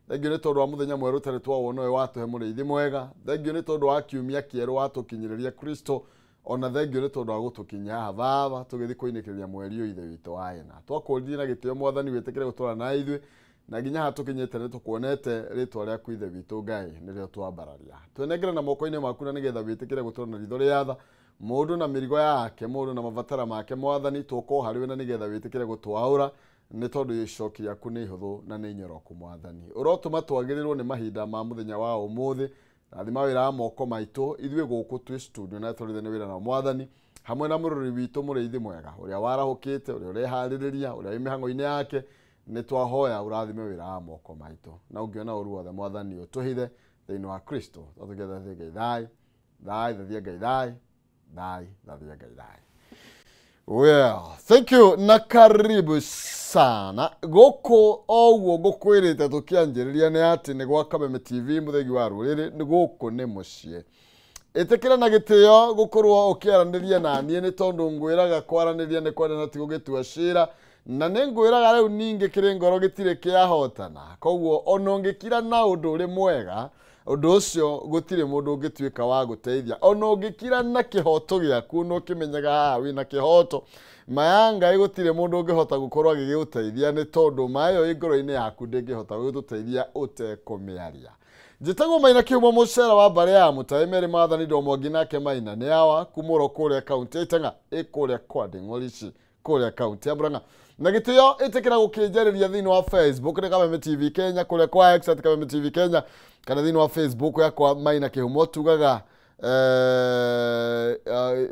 Thengio nĩ tondũ wa mũthenya mwerũ ũtarĩ twawona ũyũ watũhe mũrĩithi mwega. Thengio nĩ tondũ wa kiumia kĩerũ watũkinyĩrĩria Kristo. Ona thengio nĩ tondũ wa gũtũkinyia haha baba tũgĩthiĩ kũinĩkĩrĩria mweri ũyũ ithe witũ wa ĩna. Twakũririe na gĩtĩo mwathani wĩtĩkĩre gũtũra na ithuĩ na nginya haha tũkinyĩte nĩ tũkuonete rĩtwa rĩaku ithe witũ Ngai nĩrĩo twambararia. Twenengere na moko-inĩ maku na nĩgetha wĩtĩkĩre gũtũra na ritho rĩa tha mũndũ na mĩrigo yake mũndũ na mabatara make mwathani tũko harĩ we na nĩgetha wĩtĩkĩre gũtwaũra nĩ tondũ icoki rĩaku nĩ ihũthũ na nĩ inyoroku mwathani. Ũrotũma twagĩrĩrwo nĩ mahinda ma mũthenya wa ũmũthĩ. Rathima wĩra wa moko maitũ ithuĩ gũkũ twĩ studio na tũrĩthe nĩ wĩra na mwathani hamwe na mũrori witũ mũrĩithi mwega ũrĩa warahũkĩte ũrĩa ũreharĩrĩria ũrĩa wĩ mĩhang'o-inĩ yake nĩ twahoya ũrathime wĩra wa moko maitũ na ũngĩona ũru wothe mwathani ũtũhithe thĩinĩ wa Kristo. Twatũgĩthathie Ngai thai thai thathie Ngai thai thai thathie Ngai thai. Well, thank you na karibu sana gũkũ o ũguo ngũkwĩrĩte tũkĩanjĩrĩria nĩ atĩ nĩ gwa Kameme TV mũthegi wa rũrĩrĩ nĩ gũkũ nĩ mũciĩ. Ĩtĩkĩra na gĩtĩo gũkorwo ũkĩaranĩria na niĩ nĩ tondũ ngwĩraga kwaranĩria nĩ kwendana ti gũgĩtua cira na nĩ ngwĩraga rĩu ningĩ kĩrĩ ngoro gĩtirĩ kĩahotana koguo ona ũngĩkira na ũndũ ũrĩ mwega ũndũ ũcio gũtirĩ mũndũ ũngĩtuĩka wa gũteithia ona ũngĩkira na kĩhoto gĩaku no ũkĩmenyaga haha wĩna kĩhoto maya Ngai gũtirĩ mũndũ ũngĩhota gũkorwo agĩgĩgũteithia nĩ tondũ ma ĩyo ĩ ngoro-inĩ yaku ndĩngĩhota gũgĩtũteithia ũtekũmĩaria. Njĩtagwo Maina Kĩhumo mũcera wa mbarĩ ya Mũtaĩ Mary Maathani Ndomwangi nake Maina nĩ awa kumũro kũrĩa kaunti ya Itang'a ĩ kũrĩa kwa Nding'orici kũrĩa kaunti ya Murang'a. Na gĩtĩo ĩtĩkĩra gũkĩnjarĩria thĩinĩ wa Facebook nĩ Kameme TV Kenya kũrĩa kwa X at Kameme TV Kenya kana thĩinĩ wa Facebook yakwa Maina Kĩhumo tugaga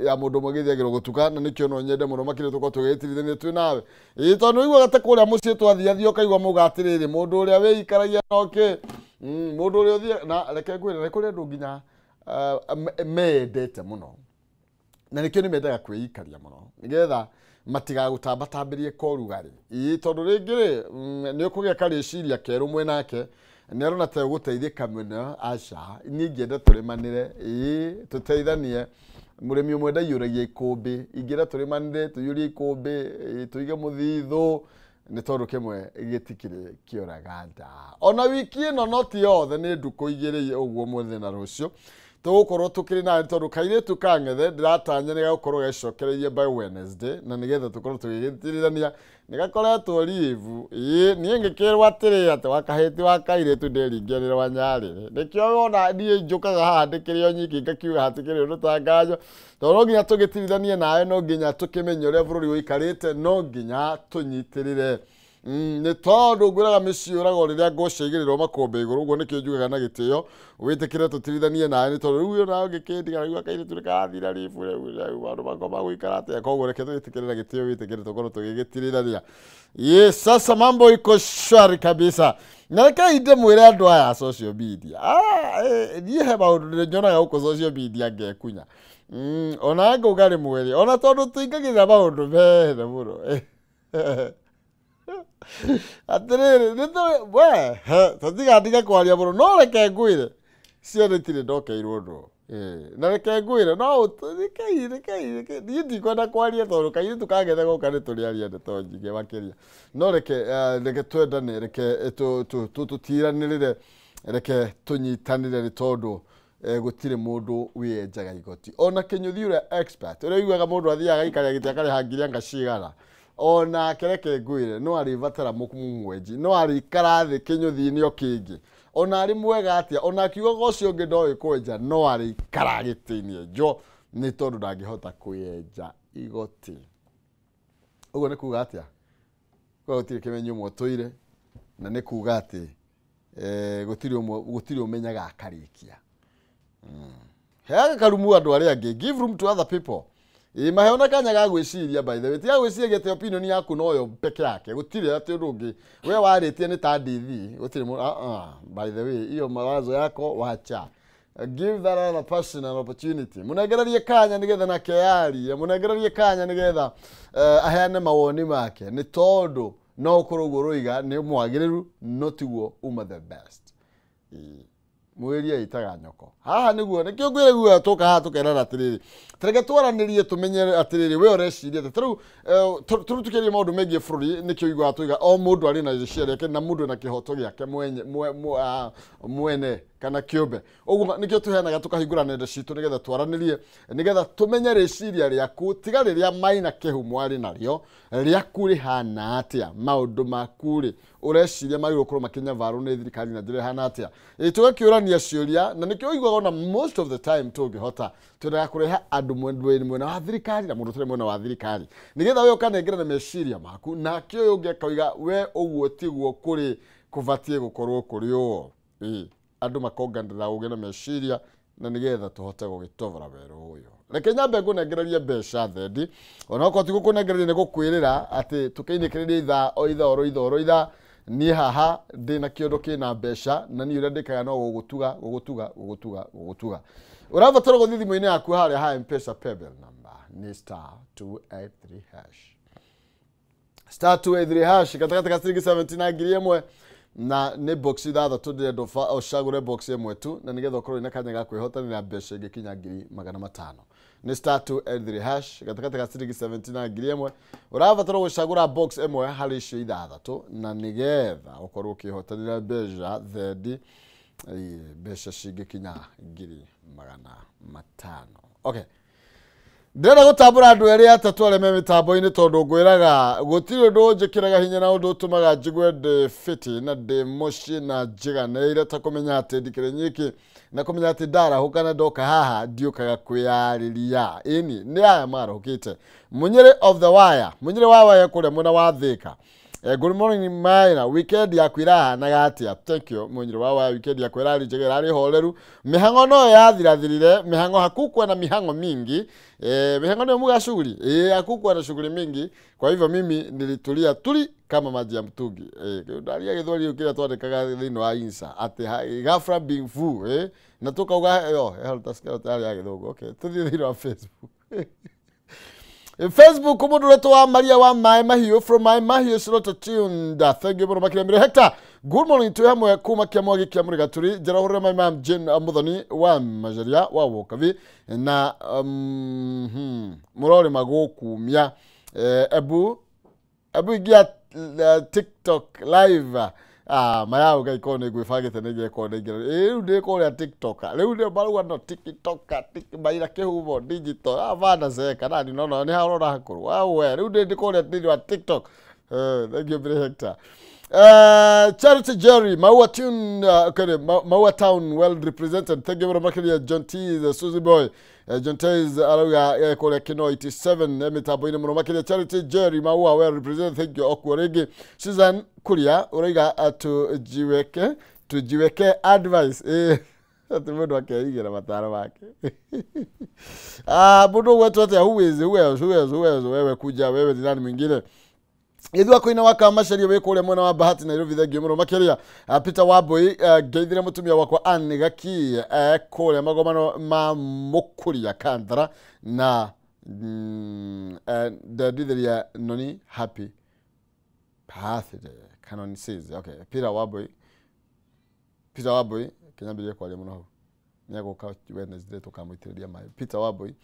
ya mũndũ ũmwe gĩthiagĩrwo gũtuka na nĩkĩo no nyende mũno makĩria tũkorwo tũgĩtirithania twĩ nawe ĩĩ tondũ ũiguaga ta kũrĩa mũciĩ twathiathia ũkaigua mauga atĩrĩrĩ mũndũ ũrĩa wĩikaragia nokĩ mũndũ ũrĩa ũthiaga na reke ngwĩre nĩ kũrĩ andũ nginya mendete mũno na nĩkĩo nĩ mendaga kwĩikaria mũno nĩgetha matigagũtambatambĩrie korugarĩ ĩĩ tondũ rĩngĩ rĩ nĩ ũkũgĩa karĩciria kerũ mwenake nĩ arona ta ũgũteithĩka mũno aca niĩ ingĩenda tũrĩmanĩre ĩĩ tũteithanie mũrĩmi ũmwe ndaiyũragia ikũmbĩ ingĩenda tũrĩmanĩre tũiyũrie ikũmbĩ ĩĩ tũige mũthithũ nĩ tondũ kĩmwe gĩtikĩrĩ kĩoraga nda ona wiki ĩno no ti yothe nĩ ndukũ igĩrĩ ũguo mũthĩ na rũciũ tũgũkorwo tũkĩrĩ nawe tondũ kairĩtu ka ng'ethe ndĩratanya nĩ gagũkorwo gecokereirie by Wednesday na nĩgetha tũkorwo tũgĩgĩtirithania nĩ gakoretwo leave ĩĩ niĩ ngĩkĩrwo atĩrĩ atĩ wakahĩti wa kairĩtu ndĩringĩrĩre wa nyarĩrĩ nĩkĩo wona niĩ njũkaga haha ndĩkĩrĩ o nyiki ngakiuga hatikĩrĩ ũndũ tanganyo tondũ no nginya tũgĩtirithanie nawe no nginya tũkĩmenye ũrĩa bũrũri ũikarĩte no nginya tũnyitĩrĩre nĩ tondũ ngwĩraga mĩciĩ ũragwo rĩrĩa ngũ ciaigĩrĩrwo makũmbĩ igũrũ ũguo nĩkĩo njugaga na gĩtĩo wĩtĩkĩre tũtirithanie nawe nĩ tondũ rĩu ona ũngĩkĩndiga rĩu akairĩtu nĩ karathira ribu rĩu rĩu maũndũ makwa ma gũikara atĩa koguo reke tũgĩtĩkĩre na gĩtĩo wĩtĩkĩre tũkorwo tũgĩgĩtirithania. Yes, sasa mambo iko shwari kabisa. Na reke ndĩmwĩre andũ aya a social media. Niĩ he maũndũ nyonaga gũkũ social media ngekunya. Ona ngauga rĩmwe rĩ, ona tondũ tũingagĩrĩra maũndũ mene mũno. Atĩrĩrĩ, nĩ tũrĩ we, tũtigandige kwaria mũno, no reke ngwĩre, ciana itirĩ ndokeirwo ũndũ. Na reke ngwĩre, no rekei, rekei, rekei, niĩ ndikwenda kwaria tondũ kairĩtu kangetha goka nĩ tũrĩaria ndeto nyingĩ makĩria. No reke, reke twendane, reke tũtiranĩrĩre, reke tũnyitanĩre nĩ tondũ gũtirĩ mũndũ wĩenjaga igoti. Ona Kĩnyũthi ũrĩa expert, ũrĩa ũiguaga mũndũ athiaga agaikaria gĩtĩ akarĩha ngiri anga cigana, onake reke ngwĩre no arĩbatara mũmwenji, no arĩikara thĩ kĩnyũthi-inĩ o kĩngĩ. Ona arĩ mwega atĩa, ona akiugaga ũcio ũngĩ ndoĩ kwenja, no arĩikara gĩtĩ-inĩ enjwo nĩ tondũ ndangĩhota kwĩenja igoti. Ũguo nĩ kuga atĩa? Kwa gũtirĩ kĩmenyi ũmwe ũtũire, na nĩ kuga atĩ gũtirĩ ũmwe, gũtirĩ ũmenyaga akarĩkia. Heaga karumu andũ arĩa angĩ, give room to other people. Ĩ maheona kanya ga gwĩciria by the way, tiga gwĩciria atĩ opinion yaku noyo peke yake, gũtirĩ atĩ ũndũ ũngĩ. We warĩtie nĩ ta ndithi, gũtirĩ by the way, iyo mawazo yako wacha. Give that other person an opportunity. Mũnengererie kanya nĩgetha nake yarie, mũnengererie kanya nĩgetha aheane mawoni make, nĩ tondũ no ũkorwo ũguo ũroiga nĩ mwagĩrĩru, no tiguo uma the best. Mwĩri ĩtaga nyoko. Haha nĩguo nĩkĩo ngwĩra guo tũka haha tũkerana atĩrĩrĩ. Tareke twaranĩrie tũmenye atĩrĩrĩ we ũreciria atĩ tarĩu tũrĩu tũkĩaria maũndũ megiĩ bũrũri nĩkĩo iguaga tũiga o mũndũ arĩ na rĩciria rĩake na mũndũ ena kĩhoto gĩake mwenye mwene kana kĩũmbe. Ũguo nĩkĩo tũheanaga tũkahingũra nenda citũ nĩgetha twaranĩrie nĩgetha tũmenye rĩciria rĩaku tiga rĩrĩa Maina Kĩhumo arĩ narĩo rĩaku rĩhana atĩa maũndũ maku rĩ ũreciria magĩrĩirwo gũkorwo makĩnyabarwo nĩ thirikari na njĩra ĩhana atĩa. Tũgakĩũrania ciũria na nĩkĩo ũiguaga ona most of the time tũngĩhota twendaga kũrehe andũ mwena wa thirikari na mũndũ ũtarĩ mwena wa thirikari nĩgetha we ũkanengerana meciria maku nake ũyũ ũngĩ akauga we ũguo tiguo kũrĩ kũbatiĩ gũkorwo kũrĩ ũũ. Andũ makonganĩra ũgĩ na meciria na nĩgetha tũhote gũgĩtovora werũ ũyũ. Reke nyambe ngũnengererie mbeca thendi onokorwo ti gũkũnengereria nĩ gũkwĩrĩra atĩ tũkĩinĩkĩrĩria ithaa o ithaa oro ithaa oro ithaa niĩ haha ndĩna kĩondo kĩna mbeca na niĩ ũrĩa ndĩkaga no gũgũtuga gũgũtuga gũgũtuga gũgũtuga. Ũrabatara gũthiĩ thimũ-inĩ yaku harĩa ha M-Pesa paybill number nĩ star 283 hash. Star 283 hash gatagatĩ ka ciringi 70 na ngiri ĩmwe na nĩ box ithathatũ ndĩrenda ũcagũre box ĩmwe tu na nĩgetha ũkorwo wĩna kanya ga kwĩhotanĩra mbeca ingĩkinya ngiri magana matano. Nĩ star 283 hash gatagatĩ ka ciringi 70 na ngiri ĩmwe ũrabatara gũcagũra box ĩmwe harĩ icio ithathatũ na nĩgetha ũkorwo ũkĩhotanĩra mbeca thendi mbeca cingĩkinya ngiri magana matano. Okay. Ndĩrenda gũtambũra andũ erĩ atatũ arĩa me mĩtambo-inĩ tondũ ngwĩraga gũtirĩ ũndũ ũnjĩkĩraga hinya na ũndũ ũtũmaga njigue ndĩ fiti na ndĩ mũciĩ na njiganĩire ta kũmenya atĩ ndikĩrĩ nyiki na kũmenya atĩ ndarahũka na ndoka haha ndiũkaga kwĩyarĩria. Ĩni nĩ aya marahũkĩte. Mũnyĩrĩ of the wire, mũnyĩrĩ wa wire kũrĩa mwena wa Thĩka. Good morning Maina, weekend yaku ĩrahanaga atĩa? Thank you mũnyĩrĩ wa wire, weekend yaku ĩrarĩ njega, ĩrarĩ horeru. Mĩhang'o no yathirathirire, mĩhang'o hakukuwa na mĩhang'o mingi. Mĩhang'o ndio muga shughuli. Hakukuwa na shughuli mingi. Kwa hivyo mimi nilitulia tuli kama maji ya mtungi. Ndaria gĩthweri kĩrĩa twandĩkaga thĩinĩ wa Insta atĩ ghafla being full, na tukauga yo, utasikia tayari ya gĩthũngũ. Okay, tuthiĩ thĩinĩ wa Facebook. Facebook mũndũ ũretwo wa Maria wa Maĩ Mahiũ from Maĩ Mahiũ Slaughter Tuned. Thank you mũno makĩria Mĩrĩ Hector. Good morning twĩ hamwe kuma Kĩamwagi kĩa Mũrĩgatũri. Njarahũrĩre my mom Jane Muthoni wa Majaria wa Wokavi na mũrorĩma gũkumia. Ebu ingia TikTok live. Mayao ngai korwo nĩ ngwĩbangĩte nĩ ngĩkorwo nĩ ingĩra. Rĩu ndĩ kũrĩa TikTok. Rĩu nĩ marauga no TikTok, Maina Kĩhumo digital. Bana zeka nani no no nĩ harora hakũrũ. We rĩu ndĩ kũrĩa thĩinĩ wa TikTok. Thank you Mĩrĩ Hector. Charity Jerry, Maua Tune, okay, Maua Town well represented. Thank you very much, John T, the Susie Boy. John T arauga kũrĩa Kino 87 mĩtambo-inĩ mũno makĩria. Charity Jerry, Maua well represented. Thank you okuo rĩngĩ. Susan Kuria ũrauga tujiweke advice. Atĩ mũndũ akeigĩra mataro make. Mũndũ ũgwetwo atĩa? Who is, who else, who else, who else? Wewe kuja, wewe ni nani mwingine? Ithua kuina waka macaria wĩ kũrĩa mwena wa Bahati Nairobi thengiũ mũno makĩria. Peter Wambui ngeithire mũtumia wakwa Anne Gaki kũrĩa magomano ma Mũkũria Kandara na ndendithiria noni happy birthday Canon says. Okay, Peter Wambui kinyambirie kwaria mũno hau nĩegũka Wednesday tũkamũitĩrĩria maĩ. Peter Wambui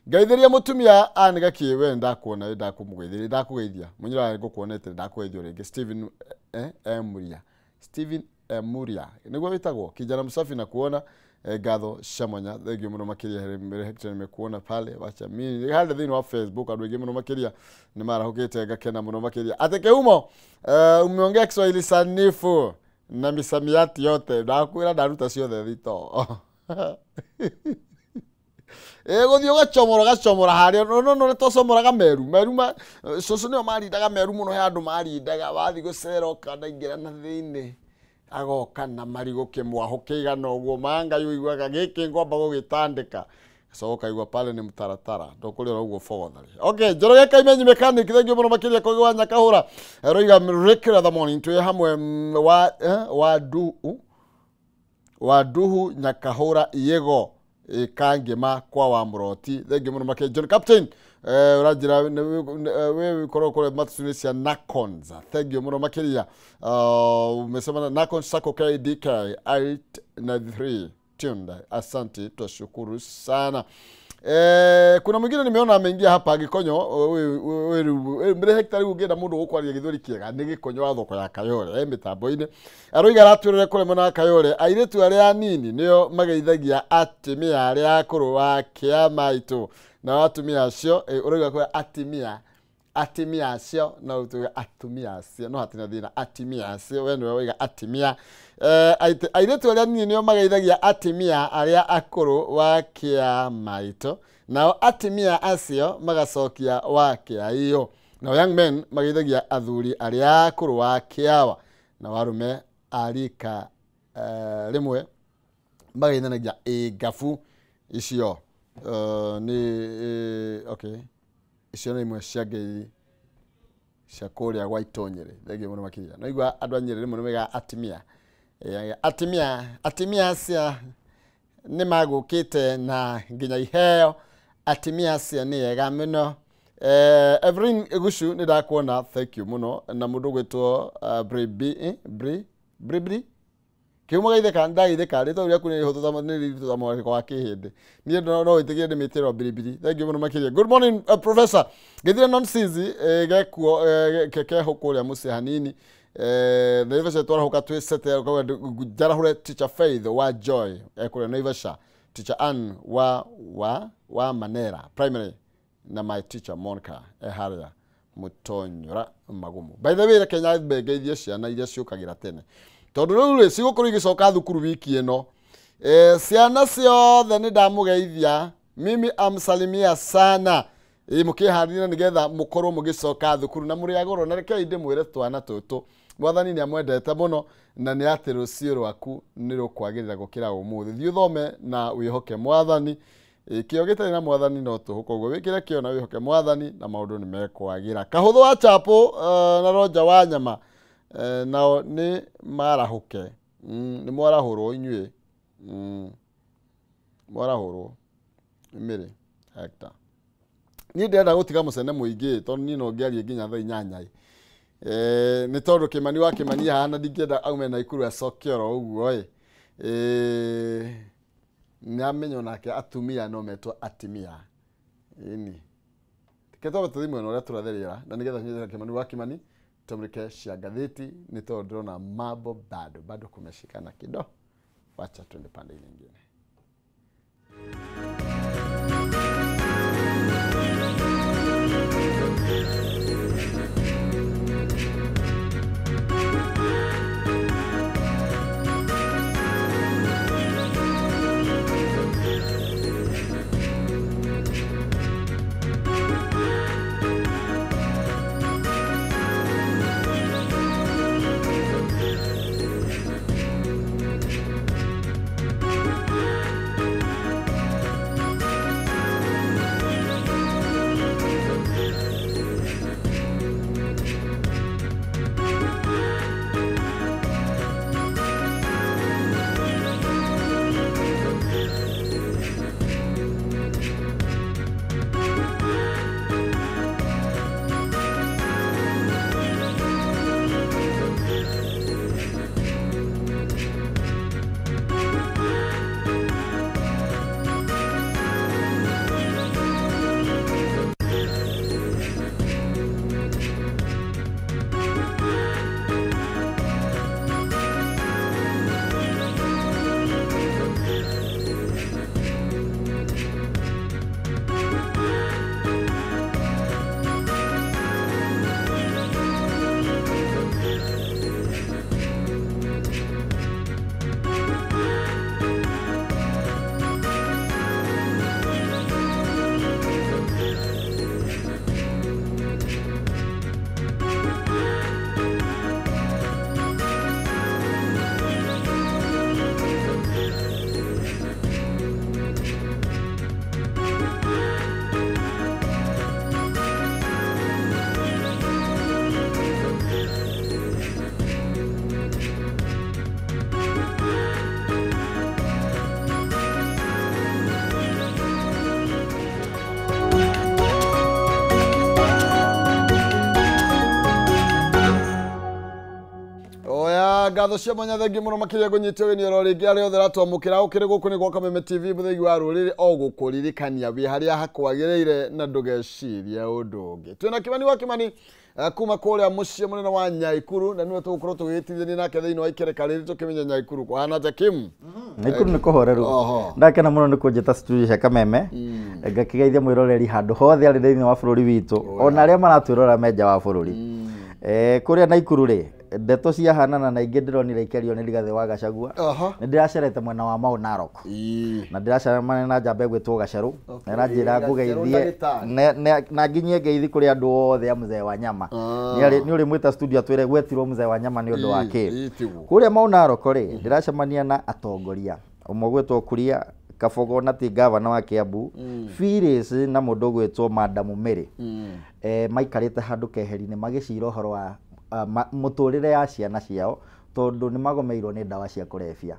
ngeithiria mũtumia Anne Gaki we ndakuona ndakũmũgeithiria ndakũgeithia mũnyĩra ngũkuonete ndakũgeithio rĩngĩ. Stephen Emuria, Stephen Emuria nĩguo wĩtagwo kijana msafi na kuona ngatho cia mwanya thengiũ mũno makĩria. Mĩrĩ Hector nimekuona pale wacha mimi harĩa thĩinĩ wa Facebook andũ aingĩ mũno makĩria nĩ marahũkĩte ngakena mũno makĩria. Atĩ Kĩhumo umeongea Kiswahili sanifu na misamiati yote ndakwĩra ndaruta ciothe thito. Gũthiĩ ũgacomora ũgacomora harĩa no no no tũcomoraga meru meru cũcũ nĩo marindaga meru mũno he andũ marindaga wathiĩ gũcera ũkanaingĩra na thĩinĩ agoka na marigũ kĩmwahũ kĩigana ũguo manga ũiguaga gĩkĩ ngwamba gũgĩtandĩka so ũkaigua pale nĩ mũtaratara ndũkũrĩa ũguo bogotharĩ. Okay, Njoroge Kaimenyi mechanic thengiũ mũno makĩria Kogi wa Nyakahũra roiga Rick the morning twĩ hamwe wa Nduhu Nyakahũra Yego Kangema kwa wa Mũroti thengiũ mũno makĩria. John Captain ũranjĩra wewe ũkorwo kũrĩa matuinĩ cia Nakonza thengiũ mũno makĩria. Umesema Nakon Sacco KDK 93 tuned. Asante, twashukuru sana. Kuna mwingine nimeona ameingia hapa Gikonyo, mbere hektari ugenda mundu gukwaria githuri kiega ni Gikonyo wa thoko ya Kayole mitambo-ini aroiga aratwirire kure mwena wa Kayole airitu aria anini nio mageithagia atumia aria akuru wa kiama itu na atumia acio uroiga kwa atumia atimia acio no tuge atumia acio no hatina thina atimia acio we niwe waiga atimia airitu aria anini nio mageithagia atimia aria akuru wa kiama itu nao atimia acio magacokia wa kĩaiyo nao young men mageithagia athuri aria akuru wa kĩawa na warume arika rimwe mageithanagia ĩngabu icio ni okay icio nĩ imwe cia ngeithi cia kũrĩa gwa Itonyere. Thengiũ mũno makĩria. No igua andũ a Nyĩrĩ rĩmwe nĩ maigaga atimia atimia atimia acio nĩ magũkĩte na nginya iheo atimia acio nĩ ega mũno. Evelyn Gucu nĩ ndakuona, thank you mũno. Na mũndũ ũgwĩtwo Bribri kiumo gaitheka ndageitheka rĩtwa rĩaku nĩ rĩhũthũ nĩ rĩritũ ta mwarĩko wa kĩhĩndĩ niĩ no wĩtĩkĩre ndĩmĩtĩrwo biribiri. Thank you mũno makĩria. Good morning professor. Ngĩthire nonsense gekuo keho kũrĩa mũciĩ hanini Naivasha twarahũka twĩcete njarahũre Teacher Faith wa Joy kũrĩa Naivasha, Teacher Ann wa Manera Primary na my teacher Monica harĩa Mũtonyora Magumu. By the way, reke nyambe ngeithie ciana iria ciũkagĩra tene tondũ rĩu rĩ cigũkorwo igĩcoka thukuru wiki ĩno. Ciana ciothe nĩ ndamũgeithia, mimi amsalimia sana. Mũkĩharĩria nĩgetha mũkorwo mũgĩcoka thukuru na mũrĩ agoro. Na rekei ndĩmwĩre twana tũtũ mwathani nĩ amwendete mũno na nĩ atĩ rũciũ rwaku nĩ rũkwagĩrĩra gũkĩra ũmũthĩ. Thiĩ ũthome na wĩhoke mwathani. Kĩo gĩtarĩ na mwathani no tũhũ, koguo wĩkĩre kĩo na wĩhoke mwathani na maũndũ nĩ mekwagĩra. Kahũthũ wa Chapo na Roja wa Nyama nao nĩ marahũke, nĩ mwarahũrwo inyuĩ, mwarahũrwo mĩrĩ hectare. Niĩ ndĩrenda gũtiga mũcene mũingĩ tondũ niĩ no ngĩarie nginya thaa inyanya. Nĩ tondũ Kĩmani wa Kĩmani haha na ndingĩenda aume Naikuru acoke oro ũguo ĩ. Nĩ amenya onake atumia no metwo atimia. Ĩni reke twambe tũthiĩ mwena ũrĩa tũratherera na nĩgetha tũnyite Kĩmani wa Kĩmani tumrike cia ngathĩti nĩ tondũ ndĩrona mambo bado bado kumeshikana kido. Wacha tuende pande ile nyingine. Ngatho cia mwanya thengi muno makiria ngunyitio geni oro ringi aria othe ratwamukira ukiri guku ni gwa Kameme TV muthegi wa ruriri o gukuririkania wi haria hakwagiriire na ndugecirie undu ungi. Twina Kimani wa Kimani kuma kuria mucii munene wa Nyaikuru na niwe tugukorwo tugitithania nake thiini wa ikereka riri tukimenya Nyaikuru kuhana ta Kim. Naikuru ni kuhoreru. Ndakena muno ni kunjita studio cia Kameme. Ngakigeithia mwiroreri handu hothe ari thiini wa bururi witu ona aria maratwirora menja wa bururi. Kuria Naikuru ri ndeto ciahanana na ingĩ ndĩronire ikĩario nĩ Rigathĩ wa Gachagua. Nĩ ndĩracerete mwena wa Mau Narok na ndĩracemania na njamba ĩgwĩtwo Gacerũ na ĩranjĩra ngũgeithie na nginyie ngeithi kũrĩ andũ othe a Mzee wa Nyama. Nĩ ũrĩ mwĩta studio atwĩre gwetirwo Mzee wa Nyama nĩ ũndũ wa kĩ. Kũrĩa Mau Narok rĩ ndĩracemania na atongoria ũmwe ũgwĩtwo Kuria Kabogo na ti gavana wa Kiambu, Phyllis na mũndũ ũgwĩtwo Madamu Mary. Maikarĩte handũ keheri-inĩ magĩcira ũhoro wa mũtũrĩre ya ciana ciao tondu nĩ magomeirwo nĩ ndawa cia kũrebia.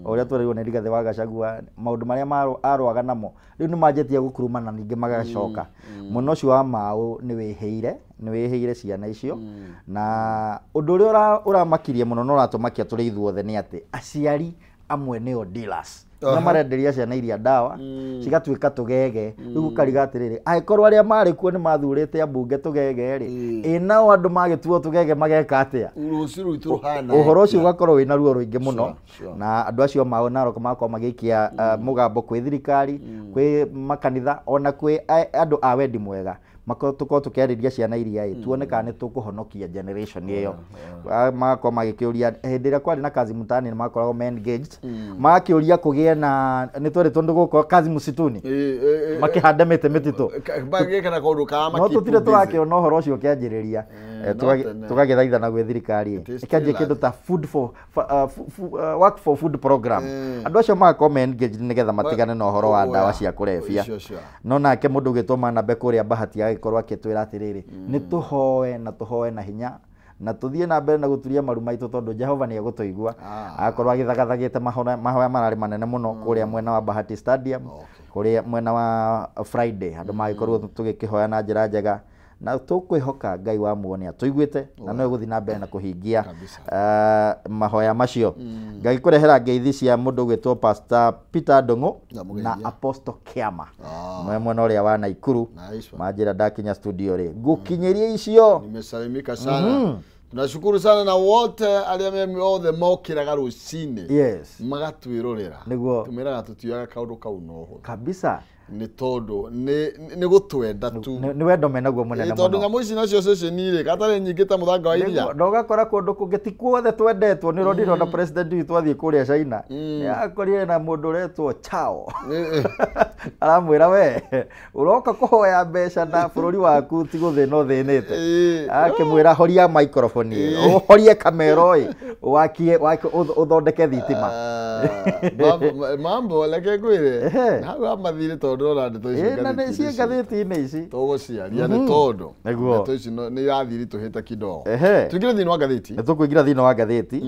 O ũrĩa twerĩirwo nĩ Rigathĩ wa Gachagua maũndũ marĩa arũaga namo rĩu nĩ manjĩtie gũkurumana ningĩ magacoka. Mũno ũcio wa Mau nĩ wĩhĩire ciana icio na ũndũ ũrĩa ũramakirie mũno na ũratũmakia tũrĩ ithuothe nĩ atĩ aciari amwe nĩo dealers na marenderia ciana iria ndawa cigatuĩka tũgege. Rĩu ũkariga atĩrĩrĩ, angĩkorwo arĩa marĩ kuo nĩ mathurĩte ambunge tũgege rĩ, ĩ nao andũ magĩtuo tũgege mageka atĩa? Rũciũ rwitũ rũhana ũhoro ũcio ũgakorwo wĩna ruo rũingĩ mũno na andũ acio Mau Narok magakorwo magĩikia mũgambo kwĩ thirikari, kwĩ makanitha ona kwĩ andũ a wendi mwega. Tukorwo tukiarĩria ciana iria ĩ tuone kana nĩ tũkũhonokia generation ĩyo. Magakorwo magĩkĩũria hĩndĩ ĩrĩa kwarĩ na kazi mtaani nĩ makoragwo me engaged, magakĩũria kũgĩe na nĩ twerĩtwo nĩ gũkorwo kazi msituni makĩhanda mĩtĩ mĩtitũ no tũtirĩ tũrakĩona ũhoro ũcio ũkĩanjĩrĩria. Tũgagĩthaithana gwĩ thirikari ĩkĩanjia kĩndũ ta food for work for food program. Andũ acio magakorwo me engaged nĩgetha matigane na ũhoro wa ndawa cia kũrebia. No nake mũndũ ũgĩtwo Manabe kũrĩa Bahati agĩkorwo akĩtwĩra atĩrĩrĩ, nĩ tũhoe na tũhoe na hinya na tũthiĩ na mbere na gũturia maru maitũ tondũ Jehova nĩ egũtũigua. Agakorwo agĩthagathagĩte mahoya mararĩ manene mũno kũrĩa mwena wa Bahati Stadium, kũrĩa mwena wa Friday andũ magĩkorwo tũgĩkĩhoya na njĩra njega na tũkwĩhoka Ngai wa muoyo nĩ atũiguĩte na no egũthiĩ na mbere na kũhingia mahoya macio. Ngagĩkũrehera ngeithi cia mũndũ ũgwĩtwo Pastor Peter Ndung'u na Apostle Kiama mwena ũrĩa wa Naikuru. Manjĩra ndakinya studio rĩ ngũkinyĩria icio. Nimesalimika sana. Tunashukuru sana na wote arĩa othe mokĩraga rũcinĩ magatwĩrorera. Tumĩraga tũtiaga kaũndũ kau no ũhũthũ kabisa nĩ tondũ nĩ gũtwenda tu nĩ wendo menaguo mũnene mũno tondũ nyamũ ici nacio ceceni rĩ gatarĩ nyingĩ ta mũthanga wa iria na ũgakora kũndũ kũngĩ ti kuothe twendetwo. Nĩ ũronire ona president witũ athiĩ kũrĩa China nĩakorire na mũndũ ũretwo Chao aramwĩra we ũroka kũhoya mbeca na bũrũri waku ti gũthĩna ũthĩnĩte. Akĩmwĩra horia microphone ĩyo, ũhorie kamera ĩ, wakie ũthondeke thitima. Mambo reke ngwĩre hau amathire tondũ ndĩrona ndeto ici ngathĩti-inĩ ngathĩti-inĩ ici tũgũciaria nĩ tondũ ndeto ici nĩ irathiĩ ritũhĩte kidogo. Tũingĩre thĩinĩ wa ngathĩti. Nĩ tũkũingĩra thĩinĩ wa ngathĩti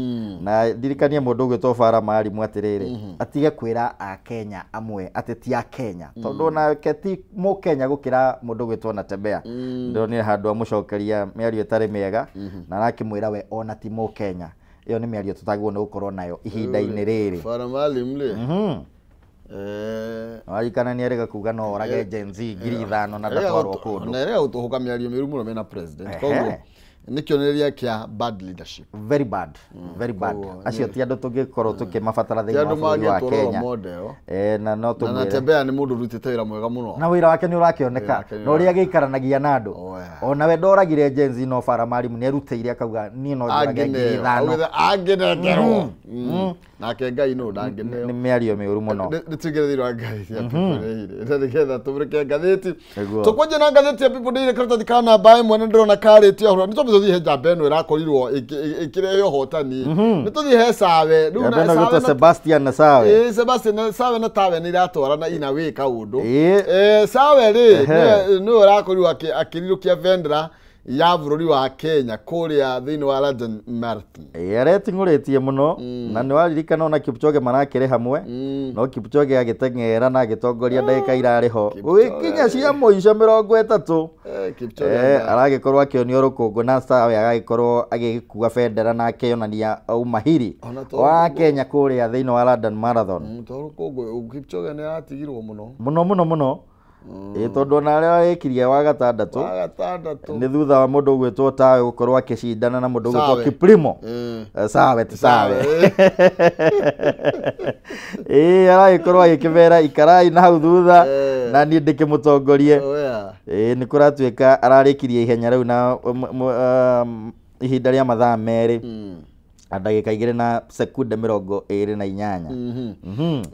na ndirikanie mũndũ ũgwĩtwo Bara Maalim atĩrĩrĩ, atige kwĩra Akenya amwe atĩ ti Akenya tondũ onake ti mũkenya gũkĩra mũndũ ũgwĩtwo Natembeya. Ndĩronire handũ amũcokeria mĩario ĩtarĩ mĩega na arakĩmwĩra we ona ti mũkenya. Ĩyo nĩ mĩario tũtagĩrĩirwo nĩ gũkorwo nayo ihinda-inĩ rĩrĩ. Bara Maalim rĩ warikana nĩ erĩga kuga no orage Gen Z 5,000 na ndatwarwo kũndũ na erĩga gũtũhũka mĩario mĩũru mũno mena president. Koguo nĩ kĩonereria kĩa bad leadership. Very bad, very bad. Acio ti andũ tũngĩkorwo tũkĩmabatara thĩinĩ wa bũrũri wa Kenya. Na no tũmwĩre Natembeya nĩ mũndũ ũrutĩte wĩra mwega mũno na wĩra wake nĩ ũrakĩoneka na ũrĩa agĩikaranagia na andũ. Ona we ndoragire Gen Z no Bara Maalim nĩ erutĩire akauga niĩ no njũrage 5,000 angĩnengerwo nake Ngai no ndangĩneo. Nĩ mĩario mĩũru mũno. Nĩ tũingĩre thĩinĩ wa ngathĩti ya People Daily na nĩgetha tũmũrĩke ngathĩti. Tũkwanjia na ngathĩti ya People Daily karatathi ka namba ĩmwe nĩ ndĩrona karĩtie ũhoro. Nĩ tũmbe tũthiĩ he njamba ĩno ĩrakorirwo ĩkĩrehe ũhotani. Nĩ tũthiĩ he Sawe. Rĩu na Sawe Sebastian na Sawe. Sebastian na Sawe na Tawe nĩ iratwarana ina wĩ kaũndũ. Sawe rĩ nĩwe ũrakorirwo akĩrirũkia bendera ya bũrũri wa Kenya kũrĩa thĩinĩ wa London Marathon. Areting'ũrĩtie mũno na nĩ waririkana ona Kipchoge marakĩrĩ hamwe no Kipchoge agĩteng'era na agĩtongoria ndagĩka irarĩ ho gũgĩkinya cia mũico 30. Kipchoge Aragĩkorwo akĩonio rũkũngũ na Sawe agagĩkorwo agĩgĩkua bendera na akĩonania umahiri wa Kenya kũrĩa thĩinĩ wa London Marathon. To rũkũngũ Kipchoge nĩ aratigirwo mũno mũno mũno mũno. Tondũ ona arĩa arĩkirie wa gatandatũ nĩ thutha wa mũndũ ũgwĩtwo Tawe gũkorwo akĩcindana na mũndũ ũgwĩtwo Kiplimo. Sawe ti Sawe. Aragĩkorwo agĩkĩmera ikarai na hau thutha na niĩ ndĩkĩmũtongorie. Nĩ kũratuĩka ararĩkirie ihenya rĩu na ihinda rĩa mathaa 2 ndagĩka 2 na sekunde 28.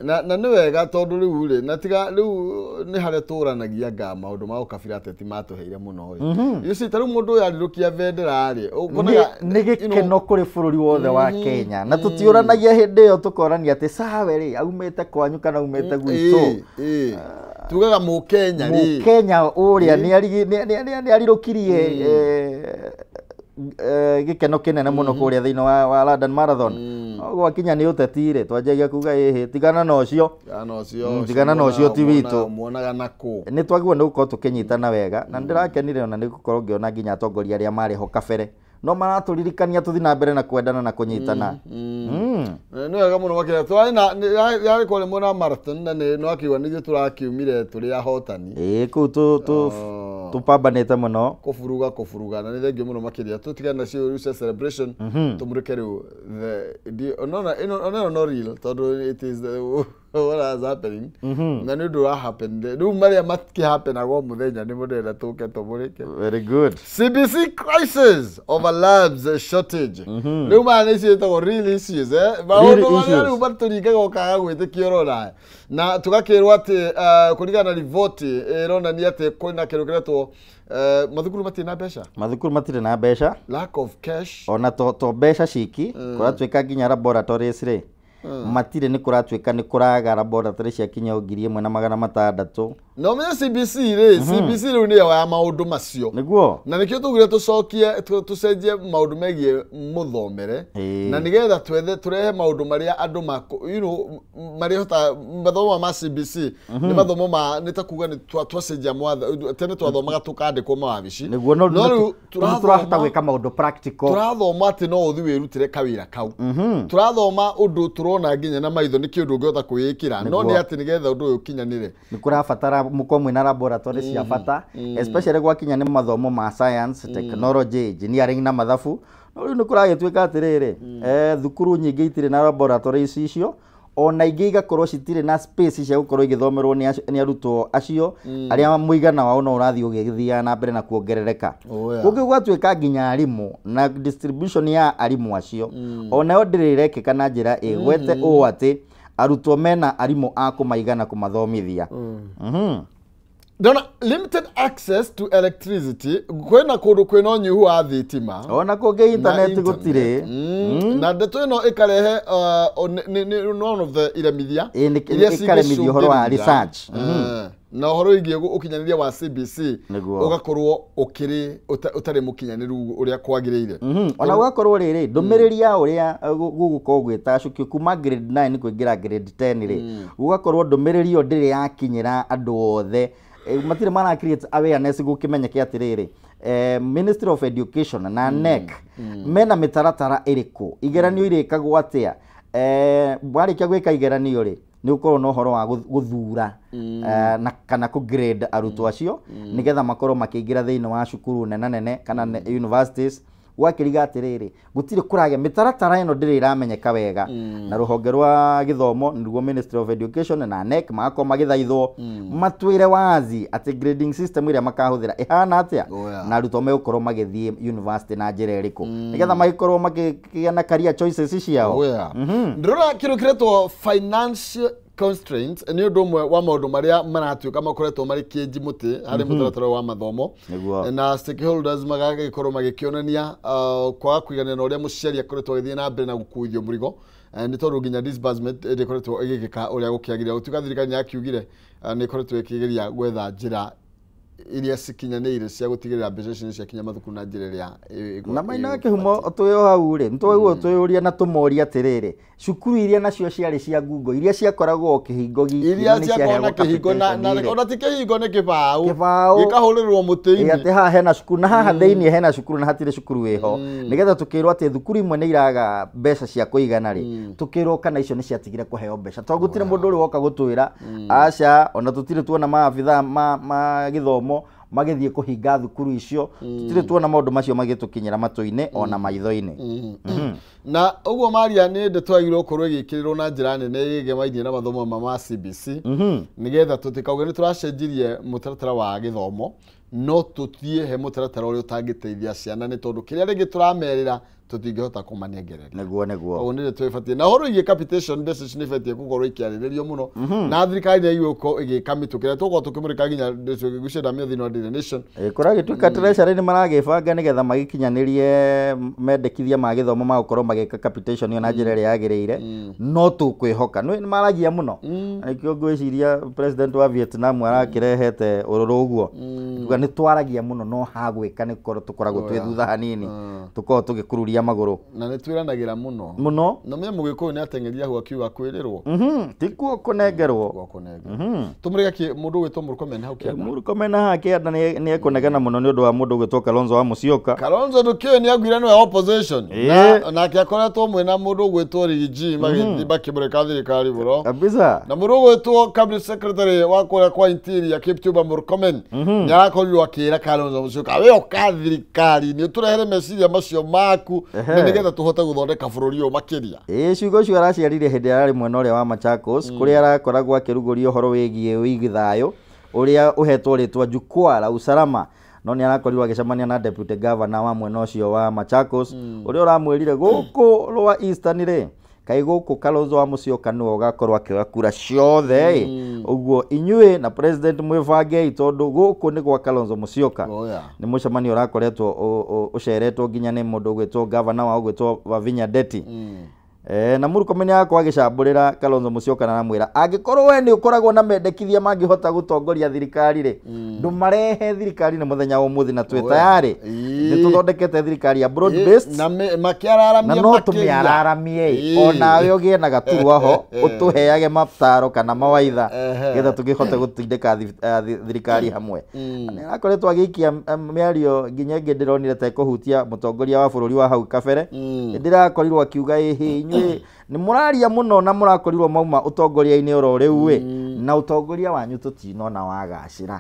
Na nĩ wega tondũ rĩu rĩ na tiga rĩu nĩ harĩa tũranagia nga maũndũ ma ũkabira ateti matũheire mũno ĩ. You see ta rĩu mũndũ ũyũ arirũkia bendera rĩ nĩ gĩkeno kũrĩ bũrũri wothe wa Kenya na tũtiũranagia hĩndĩ ĩyo tũkorania atĩ Sawe rĩ aumĩte kwanyu kana aumĩte gwitũ. Tugaga mũkenya rĩ mũkenya ũrĩa nĩ arirũkirie gĩkeno kĩnene mũno kũrĩa thĩinĩ wa London Marathon. Gwakinya nĩ ũteti rĩ twanjagia kuga ĩhĩ tigana na ũcio tigana na ũcio ti witũ muonaga nakũ. Nĩ twagĩrĩirwo nĩ gũkorwo tũkĩnyitana wega na ndĩrakenire ona nĩ gũkorwo ngĩona nginya atongoria arĩa marĩ ho kabere no maratũririkania tũthiĩ na mbere na kwendana na kũnyitana. Nĩ wega mũno makĩria twarĩ na yarĩ kũrĩa mwena wa marathon na nĩ wakĩigua nĩ ithuĩ tũrakiumire tũrĩ ahotani. Kũu tũpambanĩte mũno kũburuga na nĩ thengio mũno makĩria tũtigane nacio rĩu cia celebration tũmũrĩke rĩu ĩno no real tondũ it is what is happening na nĩ ũndũ wa happen rĩu marĩa makĩhappenagwo mũthenya nĩ mũndĩrenda tũke tũmũrĩke. Very good. CBC crisis over labs shortage. Rĩu maya nĩ ciĩtagwo real issues maũndũ marĩa rĩu matũringaga ũkaga gwĩtĩkia ũrona na tũgakĩrwo atĩ kũringana na riboti ĩronania atĩ kwĩna kĩndũ kĩretwo mathukuru matirĩ na mbeca. Mathukuru matirĩ na mbeca, lack of cash ona to mbeca ciki kũratuĩka nginya laboratories rĩ matirĩ nĩ kũratuĩka nĩ kũraga laboratory cia kinya 1600. No menye CBC rĩ CBC rĩu nĩyo ya maũndũ macio nĩguo na nĩkĩo tugire tũcokie tũcenjie maũndũ megiĩ mũthomere na nĩgetha twethe tũrehe maũndũ marĩa andũ marĩhota mathomo ma CBC nĩ mathomo ma nĩ ta kuga nĩ twacenjia mwatho tene twathomaga tũkandĩkwo mawabici nĩguo no rĩu tũrahota gwĩka maũndũ practical tũrathoma atĩ no ũthiĩ wĩrutĩre kawĩra kau tũrathoma ũndũ tũrona nginya na maitho nĩ kĩũndũ ũngĩhota kwĩĩkĩra no nĩ atĩ nĩgetha ũndũ ũyũ ũkinyanĩre nĩ kũrabatara mũkorwo mwĩna laboratory cia bata especially gwakinya nĩ mathomo ma science technology engineering na mathabu no rĩu nĩ kũragĩtuĩka atĩrĩrĩ thukuru nyingĩ itirĩ na laboratory icio ona ingĩ igakorwo citirĩ na space cia gũkorwo igĩthomerwo nĩ arutwo acio arĩa mũigana wao no ũrathiĩ ũgĩthiaga na mbere na kuongerereka. Kũngĩ gwatuĩka nginya arimũ na distribution ya arimũ acio onayo ndĩrĩ ĩrekĩka na njĩra ĩgwete ũũ atĩ arutwo mena arimũ a kũmaigana kũmathomithia. Ndona limited access to electricity kwĩna kũndũ kwĩna ũnyihu wa thitima ona kũngĩ internet gũtirĩ na ndeto ĩno ĩkarehe one of the iremithia iria ĩkaremithia ũhoro wa research na ũhoro wĩgiĩ ũkinyanĩria wa CBC ũgakorwo ũkĩrĩ ũtarĩ mũkinyanĩru ũrĩa kwagĩrĩire. Ona gũgakorwo rĩrĩ ndũmĩrĩri ya ũrĩa gũgũkorwo gwĩtacũkio kuma grade 9 kũingĩra grade 10 rĩ gũgakorwo ndũmĩrĩri ĩyo ndĩrĩ yakinyĩra andũ othe matirĩ mara create awareness gũkĩmenyeke atĩrĩrĩ Ministry of Education na NEC mena mĩtaratara ĩrĩkũ igeranio irĩkagwo atĩa warĩkia gwĩka igeranio rĩ nĩ ũkorwo na ũhoro wa gũthura na kana kũ grade arutwo acio nĩgetha makorwo makĩingĩra thĩinĩ wa cukuru nene nene kana universities gwakĩriga atĩrĩrĩ gũtirĩ kũragĩa mĩtaratara ĩno ndĩrĩ ĩramenyeka wega na rũhonge rwa gĩthomo nĩruo Ministry of Education na NEC magakorwo magĩthaithwo matwĩre wazi atĩ grading system ĩrĩa makahũthĩra ĩhana atĩa na arutwo megũkorwo magĩthiĩ university na njĩra ĩrĩkũ nĩgetha magĩkorwo makĩgĩa na career choices ciao. Ndĩrona kĩndũ kĩretwo financial constraints nĩ ũndũ ũmwe wa maũndũ marĩa maratuĩka makoretwo marĩ kĩnji mũtĩ harĩ mũtaratara wa mathomo na stakeholders magagĩkorwo magĩkĩonania kwaga kũiganĩra na ũrĩa mũciari akoretwo agĩthiĩ na mbere na gũkuithio mũrigo nĩ tondũ nginya disbursement ĩkoretwo ĩgĩkĩka ũrĩa gũkĩagĩrĩire gũtuĩka thirikari nĩ yakiugire nĩ ĩkoretwo ĩkĩgeria gwetha njĩra iria cikinyanĩire cia gũtigĩrĩra mbeca ici nĩ ciakinya mathukuru na njĩra ĩrĩa na maina kĩhumo twĩ hau rĩ nĩtwagĩrĩirwo twĩyũrie na tũmorie atĩrĩrĩ, cukuru iria nacio ciarĩ cia ngungo iria ciakoragwo kĩhingo giki iria ciakoragwo na kĩhingo na ona ti kĩhingo nĩ kĩbaũ gĩkahũrĩrwo mũtĩ-inĩ atĩ haha hena cukuru na haha thĩinĩ hena cukuru na hatirĩ cukuru ĩho, nĩgetha tũkĩrwo atĩ thukuru imwe nĩ iraga mbeca cia kũigana rĩ, tũkĩrwo kana icio nĩ ciatigire kũheo mbeca tondũ gũtirĩ mũndũ ũrĩ woka gũtwĩra aca, ona tũtirĩ tuona maabithaa ma gĩthomo magĩthiĩ kũhinga thukuru icio, tũtirĩ tuona maũndũ macio magĩtũkinyĩra matũ-inĩ ona maitho-inĩ. Na ũguo Maria nĩ ndeto yagĩrĩirwo gũkorwo ĩgĩkĩrĩrwo na njĩra nene ĩgemainie na mathomo ma CBC nĩgetha tũtikauge nĩ tũracenjirie mũtaratara wa gĩthomo no tũthiĩ he mũtaratara ũrĩa ũtangĩteithia ciana nĩ tondũ kĩrĩa rĩngĩ tũramerĩra tũtingĩhota kũmanengereria. Nĩguo nĩguo. Ũguo nĩ ndeto ĩbatiĩ na ũhoro wĩgiĩ capitation mbeca ici nĩ ibatiĩ gũkorwo ikĩarĩrĩrio mũno na thirikari nĩ yagĩrĩirwo gũkorwo ĩgĩka mĩtũkĩ tũkorwo tũkĩmũrĩka nginya gũcenda thĩinĩ wa Daily Nation. Kũragĩtuĩka Treasury nĩ maragĩbanga nĩgetha magĩkinyanĩrie mendekithia ma gĩthomo ma gũkorwo magĩka capitation ĩyo na njĩra ĩrĩa yagĩrĩire, no tũkwĩhoka nĩ maragia mũno nĩkĩo ngwĩciria president wa Vietnam arakĩrehete ũrũrũ ũguo kuga nĩ twaragia mũno no hagwĩka nĩ tũkoragwo twĩ thutha hanini tũkorwo tũgĩkururia magũrũ na nĩ twĩranagĩra mũno mũno na menya mũgĩkũyũ nĩ ateng'eria hau akiuga kwĩrĩrwo tikuo kũnengerwo tũmũrĩke mũndũ ũgwĩtwo Murkomen hau kĩanda. Murkomen haha kĩanda nĩ ekũnegena mũno nĩ ũndũ wa mũndũ ũgwĩtwo Kalonzo wa Musyoka. Kalonzo ndũkĩũĩ nĩ augire nĩwe opposition nake akoretwo mwena mũndũ ũgwĩtwo Riggy magĩthiĩ makĩmũrĩka thirikari mũno kabisa, na mũndũ ũgwĩtwo cabinet secretary wa kũrĩa kwa Interior Kipchumba Murkomen nĩ arakorirwo akĩra Kalonzo Musyoka we ũka thirikari nĩ ũtũrehere meciria macio maku na nĩgetha tũhote gũthondeka bũrũri ũyũ makĩria. Ciugo icio araciaririe hĩndĩ ĩrĩa ararĩ mwena ũrĩa wa Machakos kũrĩa arakoragwo akĩrugũria ũhoro wĩgiĩ wĩigi thayũ ũrĩa ũhetwo rĩtwa Jukwaa la Usalama, no nĩ arakorirwo agĩcemania na deputy governor wa mwena ũcio wa Machakos ũrĩa ũramwĩrire gũkũ Lower Eastern rĩ kaĩ gũkũ Kalonzo wa Musyoka nĩwe ũgakorwo akĩoya kura ciothe, ũguo inyuĩ na president mwĩbangei tondũ gũkũ nĩ gwa Kalonzo Musyoka. Nĩ mũcemanio ũrakoretwo ũceretwo nginya nĩ mũndũ ũgwĩtwo governor wa ũgwĩtwo Wavinya Ndeti. Na Murkomen agakorwo agĩcambũrĩra Kalonzo Musyoka na aramwĩra angĩkorwo we nĩ ũkoragwo na mendekithia mangĩhota gũtongoria thirikari rĩ, ndũmarehe thirikari-inĩ mũthenya wa ũmũthĩ na twĩ tayarĩ nĩ tũthondekete thirikari ya broad based na makĩararamia na no tũmĩararamie onawe ũgĩe na gaturwa ho ũtũheage mataro kana mawaitha getha tũkĩhote gũtindĩka thirikari hamwe. Nĩ arakoretwo agĩikia mĩario nginya ĩngĩ ndĩronire ta ĩkũhutia mũtongoria wa bũrũri wa hau kabere, ndĩrakorirwo akiuga ĩhĩ inyuĩ nĩ mũraria mũno na mũrakorirwo mauma ũtongoria-inĩ oro rĩu ĩ na ũtongoria wanyu tũtinona wagacĩra,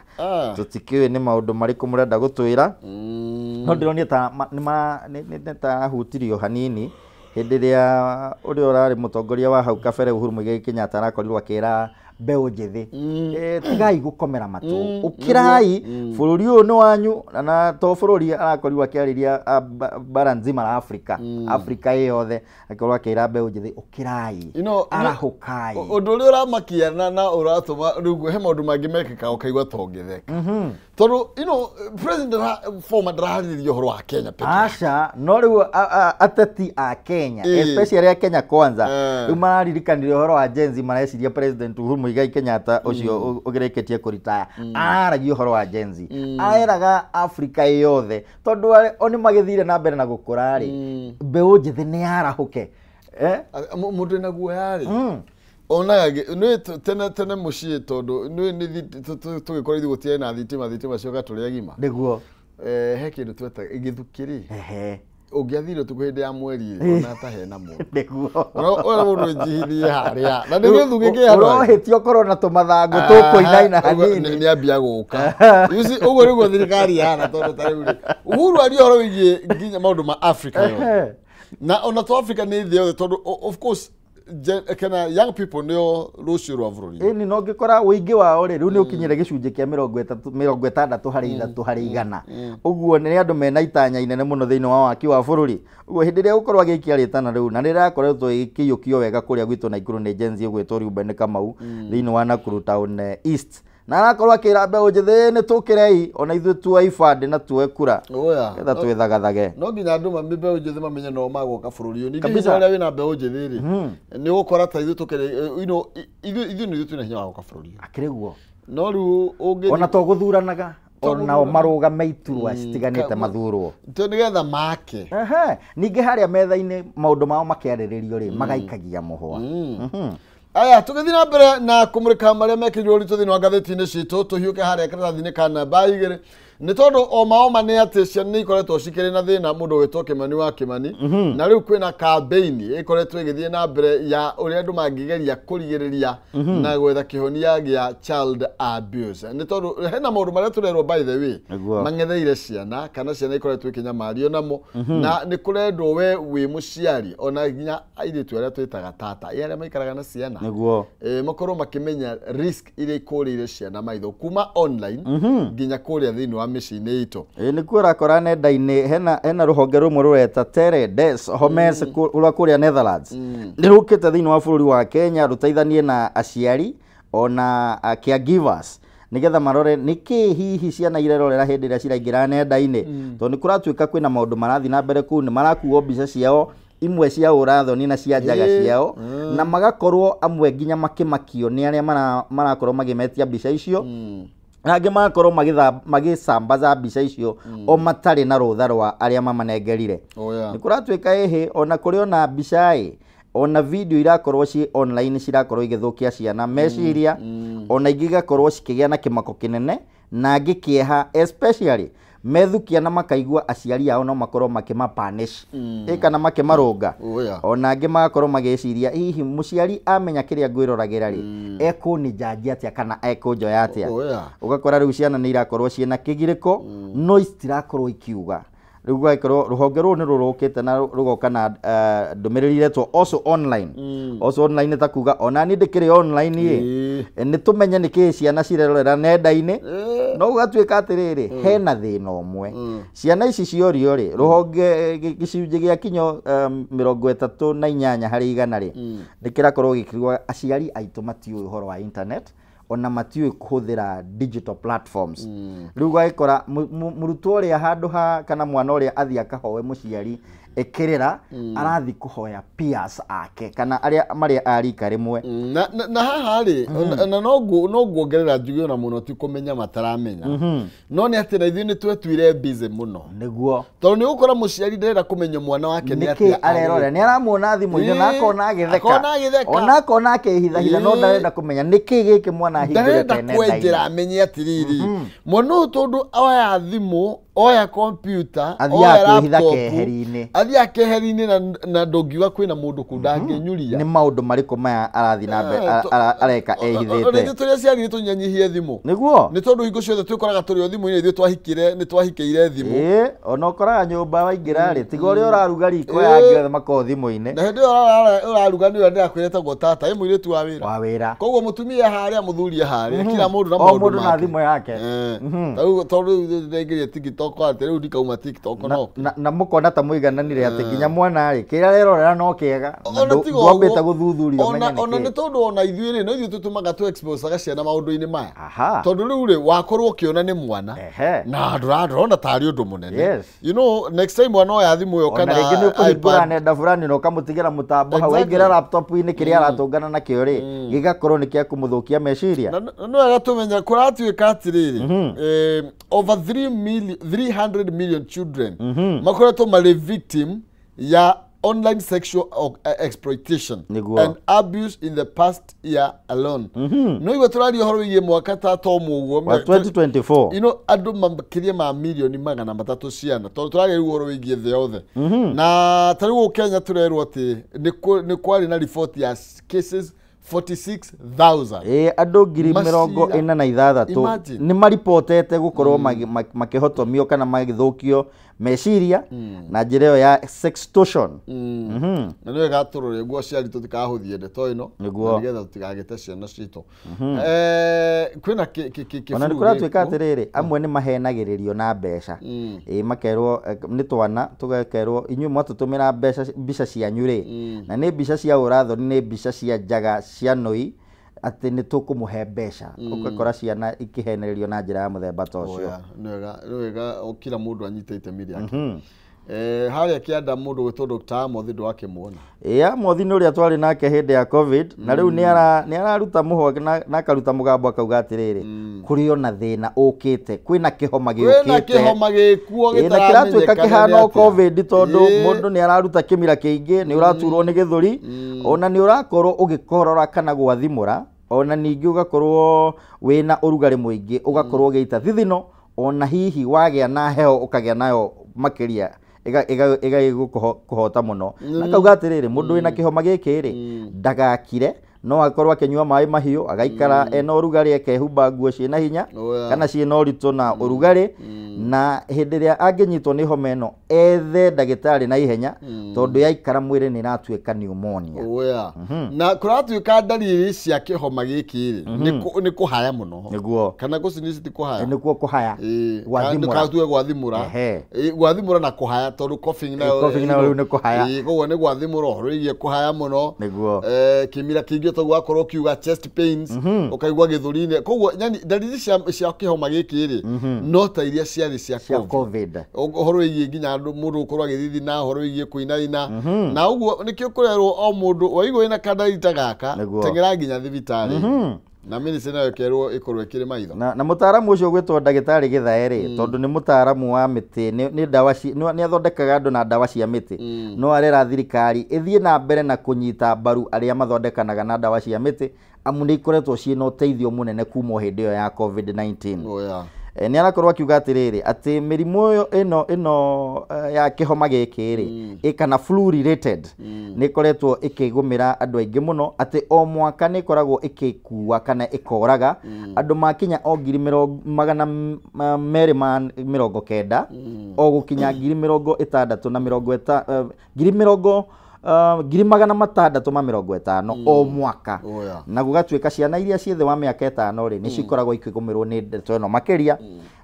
tũtikĩũĩ nĩ maũndũ marĩkũ mũrenda gũtwĩra, no ndĩronire ta nĩ ta ahutirio hanini hĩndĩ ĩrĩa ũrĩa ũrarĩ mũtongoria wa hau kabere Uhuru Muigai Kenyatta arakorirwo akĩra mbeũ njĩthĩ tigai gũkomera matũ, ũkĩrai bũrũri ũyũ nĩ wanyu, na to bũrũri arakorirwo akĩarĩria bara nzima la Afrika, Afrika ĩ yothe akorwo akĩra mbeũ njĩthĩ ũkĩrai arahũkai. Ũndũ ũrĩa ũramakia na ũratũma rĩu he maũndũ mangĩ mekĩkaga ũkaigua ta ũngĩtheka tondũ president former ndaraarĩrĩria ũhoro wa Kenya peke yake. Aca, no rĩu ateti a Kenya especially a Kenya Kwanza rĩu mararirikanire ũhoro wa Gen Z, mareciria president Uhuru Muigai Kenyatta ũcio ũgĩrĩkĩtie kũritaya araragia ũhoro wa Gen Z, areraga Afrika ĩ yothe tondũ o nĩ magĩthire na mbere na gũkũra rĩ, mbeũ njĩthĩ nĩ yarahũke. Mũndũ ena guoya rĩ onaga nĩ tene tene mũciĩ tondũ nĩ tũgĩkorwo ithuĩ gũtiarĩ na thitima, thitima cioka tũrĩ agima nĩguo he kĩndũ twetaga gĩthukĩ rĩ, ũngĩathire ũtukũ hĩndĩ ya mweri rĩ ona ta hena mũndũ nĩguo ona mũndũ njihithie harĩa na nĩ gĩthukĩ kĩ handũ ũrohĩtio ũkorwo na tũmathangũ tũkũinaina hanini nĩ ambia gũka. You see, ũguo nĩguo thirikari ihana tondũ ta rĩu rĩ Uhuru aria ũhoro wĩgiĩ nginya maũndũ ma Africa yothe na ona to Africa nĩ thĩ yothe tondũ of course kana young people nĩo rũciũ rwa bũrũri. Ĩni no ngĩkora ũingĩ wao rĩ rĩu nĩ ũkinyire gĩcunjĩ kĩa 63 harĩ 3 harĩ igana, ũguo nĩ andũ mena itanya inene mũno thĩinĩ wa waki wa bũrũri. Ũguo hĩndĩ ĩrĩa gũkorwo agĩikia rĩtana rĩu na rĩrakoretwo ĩkĩiyũkio wega kũrĩa gwitũ Nakuru nĩ Gen Z ũgwĩtwo Reuben Kamau thĩinĩ wa Nakuru Town East, na arakorwo akĩra mbeũ njĩthĩ nĩ tũkĩrei ona ithuĩ tuoe ibandĩ na tuoe kura getha twĩthagathage. No nginya andũ mbeũ njĩthĩ mamenye no magwoka bũrũri ũyũ. Ningĩ hinya ũrĩa wĩna mbeũ njĩthĩ rĩ nĩ ũgũkora ta ithuĩ tũkĩrĩ ithuĩ nĩ ithuĩ twĩna hinya wa gũka bũrũri ũyũ. Akĩrĩ guo No rĩu ũngĩ ona to gũthuranaga Onao marũgame iturwa citiganĩte mathurwo. Nĩgetha make. Ningĩ harĩa metha-inĩ maũndũ mao makĩarĩrĩrio rĩ magaikagia mũhwa. Aya tũgĩthiĩ na mbere na kũmũrĩka marĩa mekĩrirwo ũritũ thĩinĩ wa ngathĩti-inĩ citũ tũhiũke harĩa karatathi-inĩ ka namba 2 nĩ tondũ o maoma nĩ atĩ ciana nĩ ikoretwo cikĩrĩ na thĩna mũndũ wĩtwo Kĩmani wa Kĩmani na rĩu kwĩna kambĩini ĩkoretwo ĩgĩthiĩ na mbere ya ũrĩa andũ mangĩgeria kũrigĩrĩria na gwetha kĩhonia gĩa child abuse nĩ tondũ hena maũndũ marĩa tũrerwo by the way mang'etheire ciana kana ciana ikoretwo ikĩnyamario namo na nĩ kũrendwo we wĩ mũciari ona nginya airĩtu arĩa twĩtaga tata arĩa maikaraga na ciana makorwo makĩmenya risk iria ikũrĩire ciana maitho kuma online nginya kũrĩa thĩinĩ wa mĩciĩ-inĩ itũ. Nĩkuo ũrakora nenda-inĩ hena rũhonge rũmwe rũreta Tere Des Homes rwa kũrĩa Netherlands nĩ rũkĩte thĩinĩ wa bũrũri wa Kenya rũteithanie na aciari ona caregivers nĩgetha marore nĩkĩ hihi ciana irerorera hĩndĩ ĩrĩa ciraingĩra nenda-inĩ tondũ nĩ kũratuĩka kwĩna maũndũ marathiĩ na mbere kũu nĩ marakuo mbica ciao imwe cia ũrathoni na cia njaga ciao na magakorwo amwe nginya makĩmakio nĩ arĩa marakorwo magĩmetia mbica icio na angĩ magakorwo magĩcambaza mbica icio o matarĩ na rũtha rwa arĩa mamanengerire. Nĩ kũratuĩka ĩhĩ ona kũrĩ ona mbica ĩ ona video irakorwo ci online cirakorwo igĩthũkia ciana meciria ona ingĩ igakorwo cikĩgĩa na kĩmako kĩnene na angĩ kĩeha especially methukia na makaigua aciari ao no makorwo makĩmapanish kana makĩmarũnga ona angĩ magakorwo magĩciria hihi mũciari amenya kĩrĩa ngwĩroragĩra rĩ ekũnĩnjanjia atĩa kana ekũnjoya atĩa. Ũgakora rĩu ciana nĩ irakorwo ciĩna kĩgirĩko no citirakorwo ikiuga. Rĩu gũgakorwo rũhonge rũrũ nĩ rũrũkĩte na rũgoka na ndũmĩrĩri iretwo also online. Also online ta kuga ona niĩ ndĩkĩrĩ online ĩ nĩ tũmenye nĩkĩĩ ciana cirerorera nenda-inĩ no gũgatuĩka atĩrĩrĩ hena thĩna ũmwe ciana ici ciorio rĩ rũhonge gĩcunjĩ gĩa kinyo 38 harĩ igana rĩ nĩ kĩrakorwo gĩkiuga aciari aitũ matiũĩ ũhoro wa internet ona matiũĩ kũhũthĩra digital platforms. Rĩu ũgagĩkora mũrutwo ũrĩa handũ ha kana mwana ũrĩa athiĩ akahoe mũciari ĩkĩrĩra arathiĩ kũhoya peers ake kana arĩa marĩa a rika rĩmwe. Na haha rĩ na no nguongerera njuge ona mũno ti kũmenya mataramenya no nĩ atĩ na ithuĩ nĩ twetuire busy mũno nĩguo tondũ nĩ ũgũkora mũciari ndarenda kũmenya mwana wake nĩ atĩa arerora nĩ aramuona thimũ-inĩ na akona agĩtheka ona akona akĩhithahitha no ndarenda kũmenya nĩkĩ gĩkĩ mwana ahingũrĩte nenda-inĩ ndarenda kwenjera amenye atĩrĩrĩ mwana ũyũ tondũ oya thimũ oya computer oya laptop athiĩ keheri-inĩ na ndũngiuga kwĩna mũndũ kũu ndangĩnyuria nĩ maũndũ marĩkũ maya arathiĩ na mbere areka ehithĩte. Ona tũrĩ aciari nĩ tũnyanyihie thimũ nĩguo nĩ tondũ hingo ciothe twĩkoraga tũrĩ o thimũ-inĩ ithuĩ twahikire nĩ twahikĩire thimũ ona ũkoraga nyũmba waingĩra rĩ tiga ũrĩa ũraruga riko ya angĩ othe makoragwo thimũ-inĩ na hĩndĩ ĩyo ũraruga nĩwe ndĩrakwĩra etagwo tata ĩ mũirĩtu wa wĩra koguo mũtumia harĩa mũthuri harĩa kila mũndũ na maũndũ make o mũndũ na thimũ yake tarĩu tondũ ndaingĩrire TikTok atĩ rĩu ndikauma TikTok no na mũkona ta mũigananire atĩ nginya mwana rĩ kĩrĩa arerorera no kĩega ndwambĩte gũthuthuria ũmenye nĩkĩ ona nĩ tondũ ona ithuĩ rĩ no ithuĩ tũtũmaga tũ expose ciana maũndũ-inĩ maya tondũ rĩu rĩ wakorwo ũkĩona nĩ mwana na ndũrona tarĩ ũndũ mũnene you know next time mwana oya thimũ ĩyo kana ona rĩngĩ nĩ ũkũhingũra nenda fulani na ũkamũtigĩra mũtambo hau aingĩra laptop-inĩ kĩrĩa aratũngana nakĩo rĩ gĩgakorwo nĩ kĩa kũmũthũkia meciria na nĩ wega tũmenye kũratuĩka atĩrĩrĩ over 300 million children makoretwo marĩ victim ya online sexual exploitation and abuse in the past year alone. No iwe tũraria ũhoro wĩgiĩ mwaka ta tomu ũguo 2024 you know andũ makĩria ma milioni 300 ciana tondũ tũraria rĩu ũhoro wĩgiĩ thĩ yothe na ta rĩu Kenya tũrerwo atĩ nĩ kwarĩ na report ya cases 46,000 andũ 46,000 nĩ maripotete gũkorwo makĩhotomio kana magĩthũkio meciria na njĩra ĩyo ya sextortion. Na nĩ wega tũrore nguo aciari tũtikahũthie ndeto ĩno nĩgetha tũtikagĩte ciana citũ. Kwĩna ona nĩ kũratuĩka atĩrĩrĩ amwe nĩ mahenagĩrĩrio na mbeca makerwo nĩ twana tũgakerwo inyuĩ mwatũtũmĩra mbeca mbica cianyu rĩ na nĩ mbica cia ũrathoni nĩ mbica cia njaga cia nũi atĩ nĩ tũkũmũhe mbeca ũgakora ciana ikĩhenererio na njĩra ya mũthemba ta ũcio. Nĩ wega kila mũndũ anyite itemi rĩake. Harĩa kĩanda mũndũ gwĩtwo Dr. Amothi ndwakĩmuona. Ĩĩ Amothi nĩ ũrĩa twarĩ nake hĩndĩ ya COVID, na rĩu nĩ araruta mũhwa na akaruta mũgambo akauga atĩrĩrĩ, kũrĩ ona thĩna ũkĩte, kwĩna kĩhoma gĩũkĩte. Kwĩna kĩhoma gĩkuo gĩtaramenyekana. Na kĩratuĩka kĩhana o COVID tondũ mũndũ nĩ araruta kĩmira kĩingĩ, nĩ ũraturwo nĩ gĩthũri, ona nĩ ũrakorwo ũgĩkorora kana gwathimũra, ona ningĩ ũgakorwo wĩna ũrugarĩ mũingĩ, ũgakorwo ũgĩita thithino, ona hihi wagĩa na heho ũkagĩa nayo makĩria ĩgagĩkũhota mũno. Na kauga atĩrĩrĩ, mũndũ wĩna kĩhoma gĩkĩ rĩ, ndagakire, no akorwo akĩnyua maĩ mahiũ, agaikara ena ũrugarĩ, akehumba nguo ciĩna hinya kana ciĩna ũritũ na ũrugarĩ, na hĩndĩ ĩrĩa angĩnyitwo nĩ homa ĩno ethe ndagĩtarĩ na ihenya, tondũ yaikara mwĩrĩ nĩ ĩratuĩka pneumonia. Na kũratuĩka ndariri cia kĩhoma gĩkĩ rĩ, nĩ kũhaya mũno. Nĩguo. Kana gũcinici ti kũhaya. Nĩkuo kũhaya. Gwathimũra. Tuge gwathimũra. Gwathimũra na kũhaya tondũ coughing nayo. Coughing nayo rĩu nĩ kũhaya. Koguo nĩ gwathimũra ũhoro wĩgiĩ kũhaya mũno. Nĩguo. Kĩmira kĩingĩ toguo wakorwo ũkiuga chest pains, ũkaigua gĩthũri-inĩ. Koguo yani ndariri cia kĩhoma gĩkĩ rĩ, no ta iria ciarĩ cia COVID. Ũhoro wĩgiĩ nginya mũndũ gũkorwo agĩthithina, ũhoro wĩgiĩ kũinaina. Na ũguo nĩkĩo kũrerwo o mũndũ waigua wĩna kandariri ta gaka, teng'era nginya thibitarĩ. Na ministry nayo ĩkerwo ĩkorwo ĩkĩrĩ maitho. Na mũtaaramu ũcio ũgwĩtwo ndagĩtarĩ Gĩthae rĩ, tondũ nĩ mũtaaramu wa mĩtĩ, nĩ ndawa nĩ athondekaga andũ na ndawa cia mĩtĩ. No arera thirikari ĩthiĩ na mbere na kũnyita mbaru arĩa mathondekanaga na ndawa cia mĩtĩ, amu nĩ ikoretwo ciĩna ũteithio mũnene kuma hĩndĩ ĩyo ya COVID-19. Nĩ arakorwo akiuga atĩrĩrĩ, atĩ mĩrimũ ĩno ya kĩhoma gĩkĩ rĩ, kana flu related, nĩ ĩkoretwo ĩkĩgũmĩra andũ aingĩ mũno, atĩ o mwaka nĩ ĩkoragwo ĩgĩkua kana ĩkoraga andũ makinya o 290,000 o gũkinya 650,000 o mwaka. Na gũgatuĩka ciana iria ciĩ thĩ wa mĩaka 5 rĩ, nĩ cikoragwo ikĩgũmĩrwo nĩ ndeto ĩno makĩria,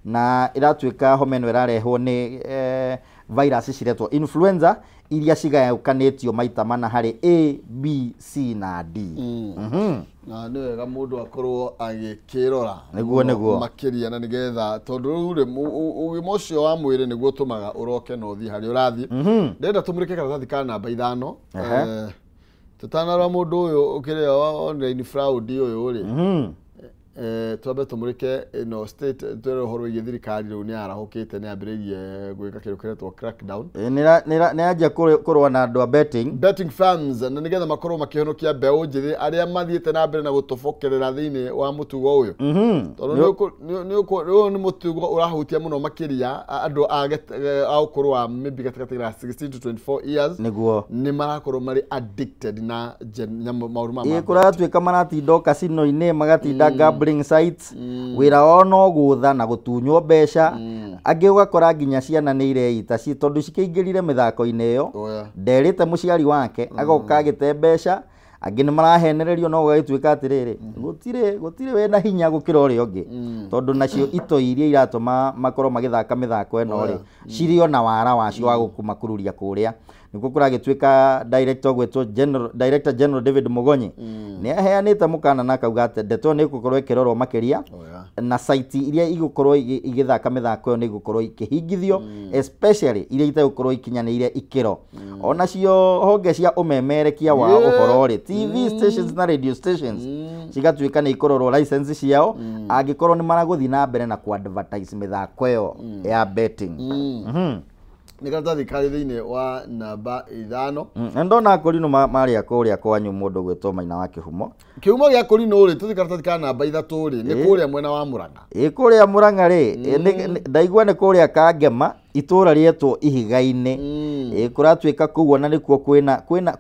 na ĩratuĩka homa ĩno ĩrarehwo nĩ virus ciretwo influenza iria cigayũkanĩtio maita mana harĩ A, B, C na D. Na nĩ wega mũndũ akorwo agĩkĩrora nĩguo makĩria, na nĩgetha tondũ rĩu rĩ ũgima ũcio wa mwĩrĩ nĩguo ũtũmaga ũroke na ũthiĩ harĩa ũrathiĩ. Ndĩrenda tũmũrĩke karatathi ka namba 5. Tũtanarora mũndũ ũyũ ũkĩrĩa wa online fraud ũyũ rĩ, twambe tũmũrĩke ĩno state, twĩre ũhoro wĩgiĩ thirikari rĩu nĩ yarahũkĩte, nĩ yambĩrĩirie gwĩka kĩndũ kĩretwo crackdown. Nĩ yanjia kũrũa na andũ a betting firms, na nĩgetha makorwo makĩhonokia mbeũ njĩthĩ arĩa mathiĩte na mbere na gũtobokerera thĩinĩ wa mũtugo ũyũ. Tondũ ũyũ nĩ mũtugo ũrahutia mũno makĩria andũ a ũkũrũ wa maybe gatagatĩ ga 16 to 24 years. Nĩguo. Nĩ marakorwo marĩ addicted na maũndũ ma kũratuĩka maratinda casino-inĩ, magatinda gambling sites, wĩra wao no gũtha na gũtunywo mbeca. Angĩ ũgakora nginya ciana nĩ ireita tondũ cikĩingĩrire mĩthako-inĩ ĩyo, nderĩte mũciari wake, agoka agĩte mbeca. Angĩ nĩ marahenererio, no gũgagĩtuĩka atĩrĩrĩ, gũtirĩ wĩna hinya gũkĩra ũrĩa ũngĩ, tondũ nacio itoi iria iratũma makorwo magĩthaka mĩthako ĩno rĩ, cirĩ ona wara wacio wa gũkũmakururia kũrĩa. Nĩkuo kũragĩtuĩka director gwĩtwo Director General David Mugonyi nĩ aheanĩte mũkana na akauga atĩ ndeto nĩ ĩgũkorwo ĩkĩrorwo makĩria, na site iria igũkorwo igĩthaka mĩthako ĩyo nĩ igũkorwo ikĩhingithio, especially iria itegũkorwo ikinyanĩire ikĩro. Onacio honge cia ũmemerekia wa ũhoro rĩ, TV stations na radio stations cigatuĩka nĩ ikũrorwo license ciao, angĩkorwo nĩ maragũthiĩ na mbere na ku-advertise mĩthako ĩyo ya betting. Nĩ karatathi karĩ thĩinĩ wa namba 5. Na ndona Kũrinũ marĩa kũrĩa kwanyu mũndũ gwĩtwo Maina wa Kĩhumo. Kĩhumo gĩa Kũrinũ rĩ, tũthiĩ karatathi ka namba 3 rĩ, nĩ kũrĩa mwena wa Mũrang'a. Ĩ kũrĩa Mũrang'a rĩ, ndaigua nĩ kũrĩa Kangema, itũra rĩetwo Ihiga-inĩ. Ĩ kũratuĩka kũu ona nĩkuo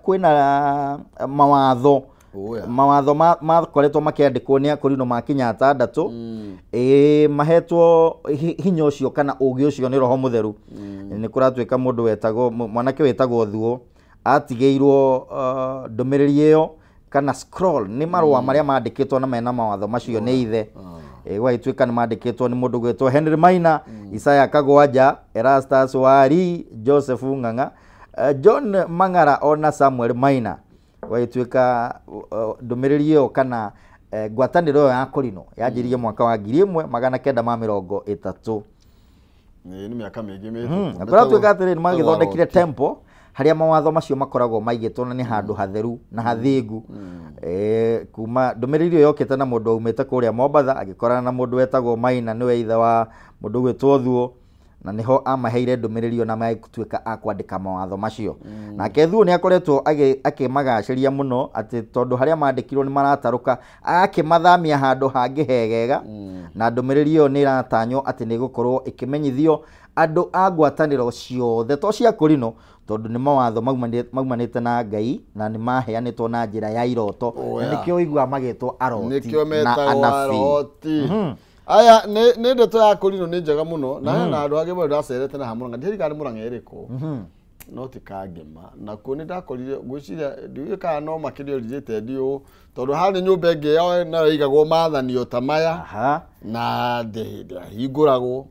kwĩna mawatho. Mawatho makoretwo makĩandĩkwo nĩ Akũrinũ makinya 6, mahetwo hinya ũcio kana ũgĩ ũcio nĩ Roho Mũtheru. Nĩ kũratuĩka mũndũ wetagwo mwanake wetagwo Thuo atigĩirwo ndũmĩrĩri ĩyo kana scroll, nĩ marũa marĩa mandĩkĩtwo na mena mawatho macio nĩ ithe. Gwagĩtuĩka nĩ mandĩkĩtwo nĩ mũndũ gwĩtwo Henry Maina, Isaiah Kagwanja, Erastus Wari, Joseph Ng'ang'a, John Mang'ara ona Samuel Maina. Gwagĩtuĩka ndũmĩrĩri ĩyo kana ngwatanĩro ĩyo ya Kũrinũ yanjirie mwaka wa 1930. Nĩ mĩaka mĩingĩ mĩhĩtũku. Na kũratuĩka atĩrĩ nĩ magĩthondekire temple harĩa mawatho macio makoragwo maigĩtwo na nĩ handũ hatheru na hathingu. Kuma ndũmĩrĩri ĩyo yokĩte na mũndũ aumĩte kũrĩa Mombatha agĩkorana na mũndũ wetagwo Maina nĩwe ithe wa mũndũ ũgwĩtwo Thuo, na nĩho amaheire ndũmĩrĩri ĩyo na magĩtuĩka a kwandĩka mawatho macio. Nake Thuo nĩ akoretwo akĩmagacĩria mũno atĩ tondũ harĩa mandĩkirwo nĩ maratarũka agakĩmathamia handũ hangĩ hegega, na ndũmĩrĩri ĩyo nĩ ĩratanywo atĩ nĩ ĩgũkorwo ĩkĩmenyithio andũ a ngwatanĩro ciothe to cia Kũrinũ, tondũ nĩ mawatho maumanĩte na Ngai na nĩ maheanĩtwo na njĩra ya iroto, na nĩkĩo ũiguaga magĩtwo aroti na anabii. Aya nĩ ndeto ya Kũrinũ nĩ njega mũno, na hena andũ angĩ ndacerete na Mũrang'a, ndiririkana nĩ Mũrang'a ĩrĩkũ, no ti Kangema, na kuo nĩ ndakorire ngwĩciria ndiũĩ kana no makĩrĩorithĩte ndiũ, tondũ harĩ nyũmba ĩngĩ yao nayo ĩigagwo mathanio ta maya na ndĩhingũragwo.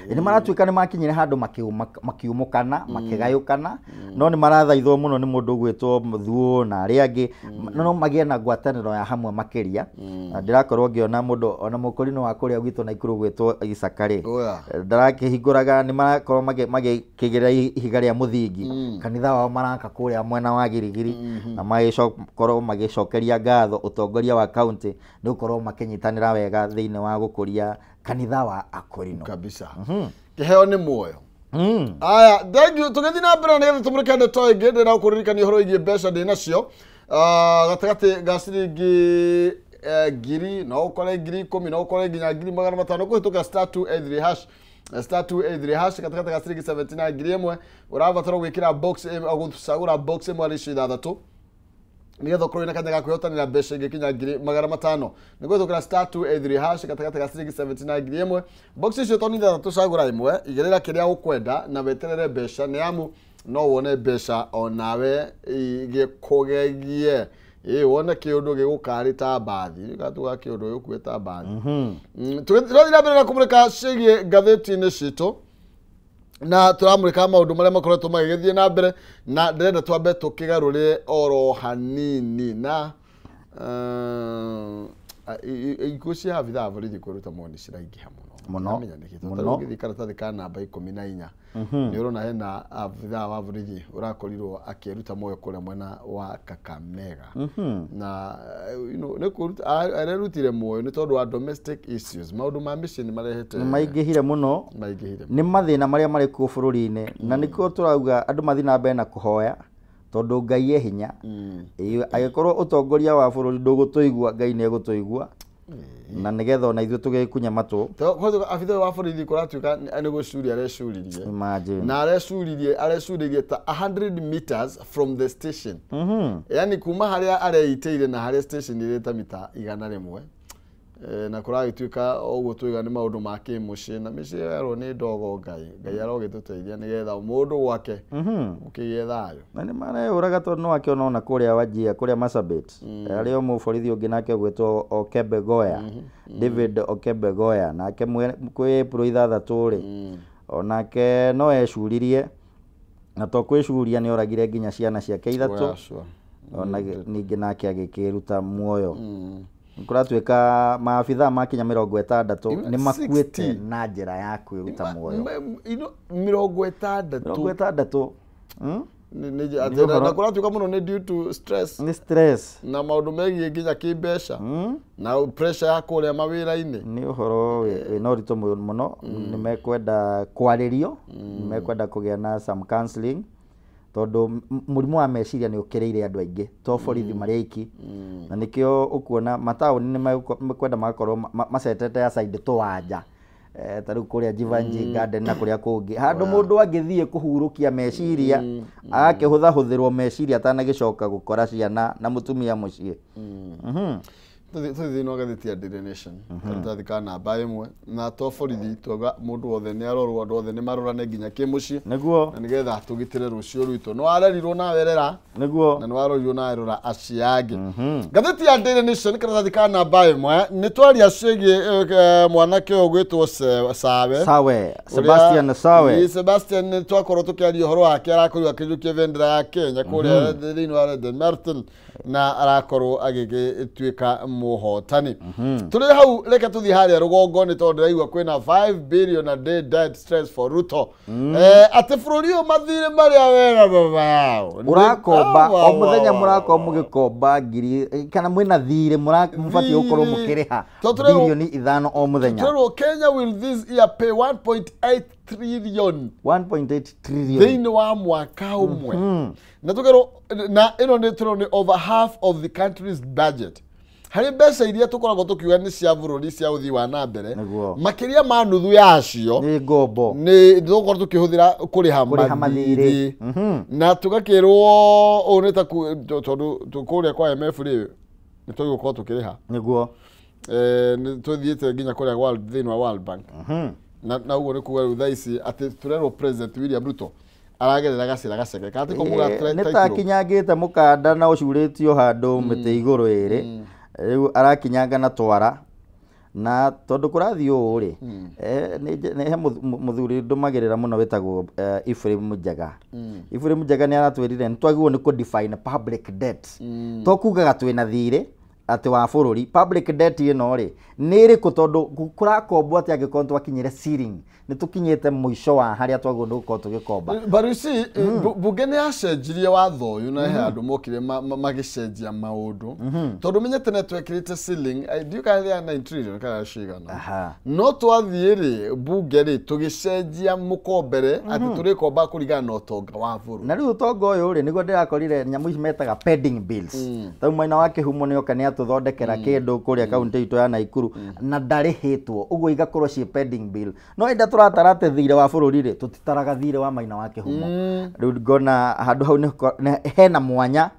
Nĩ maratuĩka nĩ makinyire handũ makiumũkana makĩgayũkana, no nĩ marathaithwo mũno nĩ mũndũ ũgwĩtwo Thuo na arĩa angĩ, no magĩe na ngwatanĩro ya hamwe makĩria. Na ndĩrakorwo ngĩona mũndũ ona mũkũrinũ wa kũrĩa gwitũ Naikuru gwĩtwo Isakarĩ ndarakĩhingũraga, nĩ marakorwo magĩkĩgĩra ihiga rĩa mũthingi kanitha wao maraka kũrĩa mwena wa Girigiri, na magĩkorwo magĩcokeria ngatho ũtongoria wa county nĩ gũkorwo makĩnyitanĩra wega thĩinĩ wa gũkũria kanitha wa Akũrinũ kabisa. Kĩheo nĩ muoyo. Aya, thank you. Tũgĩthiĩ na mbere nĩgetha tũmũrĩke ndeto ĩngĩ, ndĩrenda gũkũririkania ũhoro wĩgiĩ mbeca ndĩ nacio. Gatagatĩ ga ciringi ngiri, no ũkore 10,000, no ũkore nginya 500,000 kũhĩtũkĩra *283# *283# gatagatĩ ga ciringi 79 ngiri ĩmwe. Ũrabatara gwĩkĩra box, gũcagũra box ĩmwe harĩ icio ithathatũ nĩgetha ũkorwo wĩna kanya ga kwĩhotanĩra mbeca ingĩkinya 500,000. Nĩ kũhĩtũkĩra *283# gatagatĩ ga ciringi 79 ngiri ĩmwe. Box icio to nĩ ithathatũ, cagũra ĩmwe, igĩrĩra kĩrĩa ũkwenda na weterere mbeca, nĩ amu no wone mbeca onawe igĩkũgegie. Wone kĩũndũ gĩgũkarĩ ta mbathi, gatuga kĩũndũ gĩgũkuĩte ta mbathi. Tũrathiĩ na mbere na kũmũrĩka ciĩgiĩ ngathĩti-inĩ citũ, na tũramũrĩka maũndũ marĩa makoretwo magĩgĩthiĩ na mbere, na ndĩrenda twambe tũkĩgarũrĩre oro hanini na ikuũ cia abithaa a borithi kwĩruta muoyo nĩ ciraingĩha mũno mũno. Ũgĩthiĩ karatathi ka namba 14 nĩ ũrona hena abithaa wa borithi ũrakorirwo akĩruta muoyo kũrĩa mwena wa Kakamega, na nĩ kũruta arerutire muoyo nĩ tondũ wa domestic issues, maũndũ ma mĩciĩ nĩ marehete maingĩhire mũno, nĩ mathĩna marĩa marĩ kuo bũrũri-inĩ, na nĩkĩo tũrauga andũ mathiĩ na mbere na kũhoya tondũ Ngai e hinya. Angĩkorwo ũtongoria wa bũrũri ndũgũtũigua, Ngai nĩ egũtũigua, na nĩgetha ona ithuĩ tũgĩkunya matũ. Abithaa wa borithi kũratuĩka nĩ gũcuria arecuririe, na arecuririe ta 100 meters from the station, yani kuma harĩa areitĩire na harĩa station ĩrĩ ta mita 100, na kũragĩtuĩka ũguo tuiga nĩ maũndũ ma kĩmũciĩ, na mĩciĩ yerwo nĩ ndogo. Ngai Ngai arogĩtũteithia nĩgetha mũndũ gwake gũkĩgĩe thayũ. Na nĩ mareyũraga tondũ nĩ wakĩona ona kũrĩa Wajir, kũrĩa Marsabit, harĩ o mũborithi ũngĩ nake ũgwĩtwo Okembe Goya, David Okembe Goya, nake kwĩ April 6 rĩ, onake no ecuririe, na to kwĩcuria nĩ oragire nginya ciana ciake ithatũ, ona ningĩ nake agĩkĩruta muoyo. Kũratuĩka maabithaa makinya 60 nĩ makuĩte na njĩra ya kwĩruta muoyo. 60. 60. Na kũratuĩka mũno nĩ due to stress. Nĩ stress. Na maũndũ megiĩ nginya kĩmbeca na pressure ya kũrĩa mawĩra-inĩ. Nĩ ũhoro wĩna ũritũ mũno, nĩ mekwenda kwarĩrio, nĩ mekwenda kũgĩa na some counseling, tondũ mũrimũ wa meciria nĩ ũkĩrĩire andũ aingĩ to borithi marĩ aiki, na nĩkĩo ũkuona mataũni nĩ mekwenda magakorwo macetete aside tũwanja, ta rĩu kũrĩa Jivanjee Garden na kũrĩa kũngĩ, handũ mũndũ angĩthiĩ kũhurũkia meciria, agakĩhũthahũthĩrwo meciria atanagĩcoka gũkora ciana na mũtumia mũciĩ. Tũthiĩ thĩinĩ wa ngathĩti ya Daily Nation karatathi ka namba 1, na to borithi twauga mũndũ wothe nĩ arorwo, andũ othe nĩ marorane nginya kĩmũciĩ, nĩguo, na nĩgetha tũgitĩre rũciũ rwitũ. Nĩ warerirwo nawe rera, nĩguo, na nĩ warorirwo nawe rora acio angĩ. Ngathĩti ya Daily Nation karatathi ka namba 1 nĩ twaria ciĩgiĩ mwanake ũyũ ũgwĩtwo Sawe, Sebastian Sawe. Sebastian nĩ twakorwo tũkĩaria ũhoro wake, arakorirwo akĩiyũkia bendera ya Kenya kũrĩa thĩinĩ wa Red Martin, na arakorwo agĩgĩtuĩka Mũhotani. Tũrĩ hau reke tũthiĩ harĩa rũgongo nĩ tondũ ndĩraigua kwĩna 5 billion a day debt stress for Ruto. Atĩ bũrũri ũyũ mathirĩ marĩa wega baba yao. Mũrakomba o mũthenya, mũrakorwo mũgĩkomba ngiri kana mwĩna thirĩ mũbatiĩ gũkorwo mũkĩrĩha 5 bilioni o mũthenya. Tũrerwo Kenya will this year pay 1.8 trillion. 1.8 trillion thĩinĩ wa mwaka ũmwe, na tũkerwo na ĩno nĩ tũrona nĩ over half of the country's budget. Harĩ mbeca iria tũkoragwo tũkiuga nĩ cia bũrũri cia ũthii wa na mbere, makĩria ma nuthu yacio nĩ ngombo, nĩ tũgũkorwo tũkĩhũthĩra kũrĩha kũrĩha mathirĩ. Mathirĩ. Na tũgakĩrwo ũũ nĩ ta tondũ kũrĩa kwa IMF rĩ, nĩ tũgũkorwo tũkĩrĩha. Nĩ tũthiĩte nginya kũrĩa thĩinĩ wa World Bank. Na ũguo nĩ kuga rĩu thaa ici atĩ tũrerwo President William Ruto aragerera gacĩra gaceke kana tiko muga. Nĩ ta akinyangĩte mũkanda na ũcurĩtio handũ mĩtĩ igũrũ ĩrĩ, rĩu arakinyanga na twara, na tondũ kũrathiĩ ũũ rĩ, nĩ he mũthuri ndũmagĩrĩra mũno wĩtagwo Ephraim Njega. Ephraim Njega nĩ aratwĩrire nĩ twagĩrĩirwo nĩ kũ-define public debt, to kugaga twĩna thirĩ atĩ wa bũrũri. Public debt ĩno rĩ, nĩ ĩrĩkũ? Tondũ kũrakombwo atĩ angĩkorwo nĩ twakinyire ceiling, nĩ tũkinyĩte mũico wa harĩa twagĩrĩirwo nĩ gũkorwo tũgĩkomba. But you see, bunge nĩ yacenjirie watho ũyũ na he andũ mokire magĩcenjia maũndũ, tondũ menye tene twekĩrĩte ceiling, ndiũĩ kana ya 9 trillion kana cigana. No twathiĩ rĩ bunge rĩ, tũgĩcenjia mũkombere atĩ tũrĩkomba kũringana na ũtonga wa bũrũri. Na rĩu ũtonga ũyũ rĩ, nĩguo ndĩrakorire nyamũ ici metaga pending bills. Tarĩu mwena wa Kĩhumo nĩ oka nĩ atũthondekera kĩndũ kũrĩa kaunti itũ ya Naikuru na ndarĩhĩtwo, ũguo igakorwo ciĩ pending bill. No ĩnda tũratara atĩ thirĩ wa bũrũri rĩ, tũtitaraga thirĩ wa Maina wa Kĩhumo. Rĩu ngona handũ hau hena mwanya.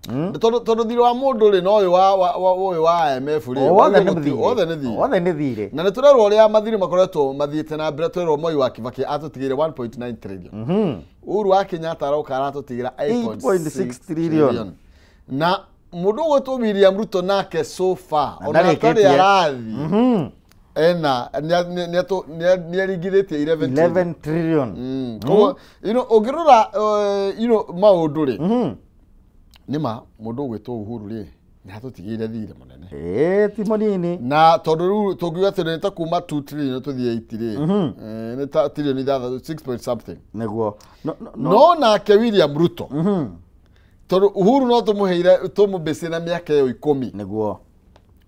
Tondũ thirĩ wa mũndũ rĩ, no ũyũ wa ũyũ wa IMF rĩ, O wothe nĩ thirĩ. Othe nĩ thirĩ. Othe nĩ thirĩ. Na nĩ tũrerwo ũrĩa mathirĩ makoretwo mathiĩte na mbere. Tũrerwo Moi wa Kibaki atũtigĩire 1.9 trillion, Uhuru wa Kenyatta aroka aratũtigĩra 8.6 trillion. Na mũndũ ũgwĩtwo William Ruto nake so far Na ona atarĩ ndarĩkĩtie. arathiĩ ena nĩ aringithĩtie 11 trillion. 11 trillion. Koguo, ũngĩrora maũndũ rĩ, nĩma mũndũ ũgwĩtwo Uhuru rĩ, nĩ atũtigĩire thirĩ mũnene. Ĩĩ, ti mũnini. Na tondũ rĩu tũngiuga atĩ nĩ ta kuma 2 trillion tũthiĩ 8 rĩ, nĩ ta trillion ithathatũ, 6 point something. Nĩguo no, no, no. No nake William Ruto, tondũ Uhuru no tũmũheire tũmũmbĩcie na mĩaka ĩyo 10,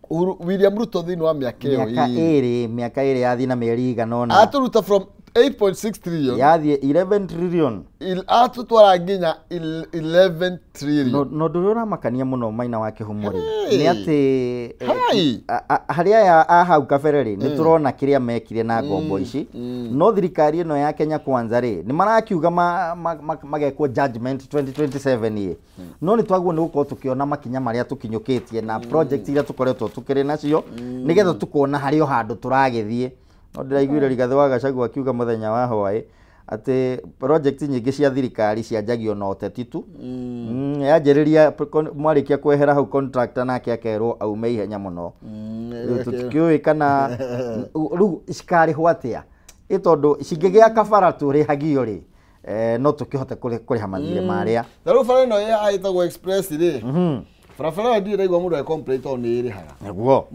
Uhuru, William Ruto thĩinĩ wa mĩaka ĩyo mĩaka ĩĩrĩ 2, mĩaka 2 yathiĩ na mĩeri igana ũna, atũruta from 8.6 trillion yathiĩ 11 trillion. Atũtwara nginya 11 trillion. No ũndũ ũrĩa ũramakania mũno Maina wa Kĩhumo rĩ, Hey. nĩ atĩ Hey. harĩ aya a hau kabere rĩ, nĩ tũrona kĩrĩa mekire na ngombo ici. No thirikari ĩno ya Kenya Kwanza rĩ, nĩ marakiuga magekwo judgment 2027 ĩ, no nĩ twagĩrĩirwo nĩ gũkorwo tũkĩona makinya marĩa tũkinyũkĩtie na project iria tũkoretwo tũkĩrĩ nacio, nĩgetha tũkona harĩ o handũ tũragĩthiĩ. No ndĩraiguire Rigathĩ wa Gachagua akiuga mũthenya wa hwaĩ atĩ project nyingĩ cia thirikari cianjagio na ũteti tu. Yanjĩrĩria mwarĩkia kwehera hau, contractor nake akerwo aume ihenya mũno. Rĩu tũtikĩũĩ kana rĩu cikarĩhwo atĩa, ĩ tondũ cingĩgĩa kabara tũrĩhagio rĩ, no tũkĩhote kũrĩha mathirĩ marĩa. Na rĩu bara ĩno ĩtagwo express rĩ, barabara ĩyo ndirĩ ndaigua mũndũ agĩ-complain tondũ nĩ ĩrĩhaga.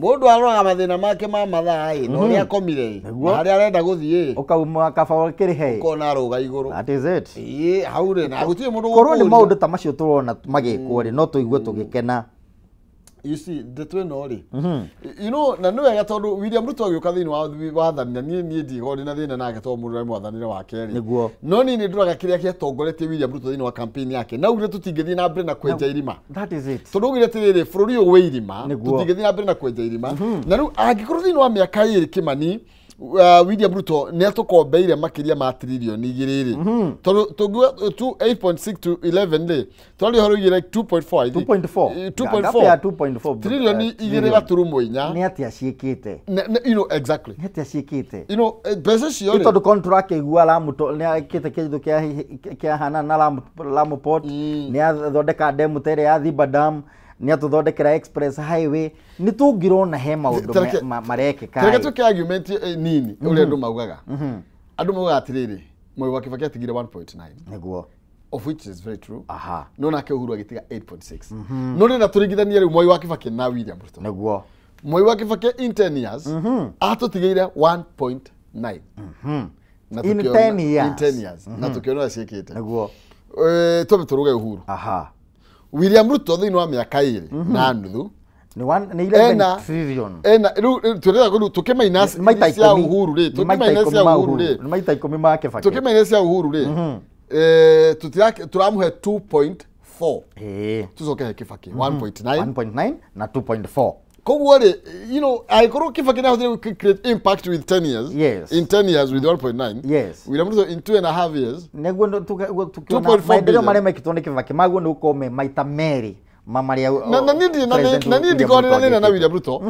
Mũndũ aroraga mathĩna make ma mathaa ĩ, na ũrĩa akomire ĩ, na harĩa arenda gũthiĩ ĩ, ũkauma kaba ũkĩrĩhe ĩ. Ũkona arũga igũrũ. That is it. Ĩ hau rĩ, na gũtirĩ mũndũ Korwo nĩ ũgũkũria. maũndũ ta macio tũrona magĩkwo rĩ, no tũigue tũgĩkena. You see, ndeto ĩno rĩ, na nĩ wega tondũ William Ruto agĩũka thĩinĩ wa wathani, na niĩ ndikoragwo ndĩ na thĩna nake tondũ mũndũ arĩ mwathanĩre wake rĩ, no niĩ nĩ ndoraga kĩrĩa gĩatongoretie William Ruto thĩinĩ wa campaign yake, na augire tũtingĩthiĩ na mbere na kwenja irima. That is it. Tondũ augire atĩrĩrĩ, bũrũri ũyũ wĩ irima, tũtingĩthiĩ na mbere na kwenja irima. Na rĩu angĩkorwo thĩinĩ wa mĩaka 2, Kĩmani, William Ruto nĩ atũkombeire makĩria ma 2 trillion rĩ, tondũ tũngiuga 8.6 to 11 rĩ, twarĩ ũhoro wĩgiĩ like 2.4, I think. 2.4. Gap ya 2.4 2.4 trillion igĩrĩ trillion. gaturumo inya. Nĩ atĩa ciĩkĩte? Exactly. Nĩ atĩa ciĩkĩte? Mbeca icio Nĩ rĩ, tondũ contract ĩgua Lamu nĩ akĩte kĩndũ kĩahana na Lamu Port, nĩ athondeka demu ta ĩrĩa ya Thiba Dam, nĩ atũthondekera express highway, nĩ tũngĩrona he maũndũ marekĩka Tareke ĩ. tuke argument nini ũrĩa andũ maugaga. Andũ maugaga atĩrĩrĩ, Moi wa Kibaki atigire 1.9. Of which is very true. Aha. No nake Uhuru agĩtiga 8.6. No rĩrĩa tũringithanie rĩu Mwai wa Kibaki na William Ruto. Nĩguo. Mwai wa Kibaki in 10 years atũtigĩire 1.9. Na In tũkĩona- 10 years. In 10 years. Na tũkĩona ũrĩa ciĩkĩte. Nĩguo. Twambe tũrũge Uhuru. Aha. William Ruto thĩinĩ wa mĩaka ĩrĩ na nuthu Nĩ 11 trillion. ena rĩu tũrenda rĩu tũkĩminus Nĩ maita cia ikũmi. Uhuru rĩ, Nĩ maita tũkĩminus ikũmi cia ma Uhuru rĩ, Nĩ maita 10 ma Kibaki. tũkĩminus cia Uhuru rĩ, tũramũhe 2.4. Ĩĩ. Tũcoke he Kibaki 1.9. 1.9 na 2.4. Koguo rĩ, you know, angĩkorwo Kibaki nĩahotire gũ create impact with 10 years, Yes. in 10 years with 1.9, Yes. William Ruto in 2.5 years Nĩguo tukiona 2.4 maendeleo billion. marĩa mekĩtwo nĩ Kibaki maguo nĩ gũkorwo me maita merĩ ma marĩa na niĩ ndirĩ na President na niĩ ndikorwo William nĩ na Ruto na agĩkĩte. William Ruto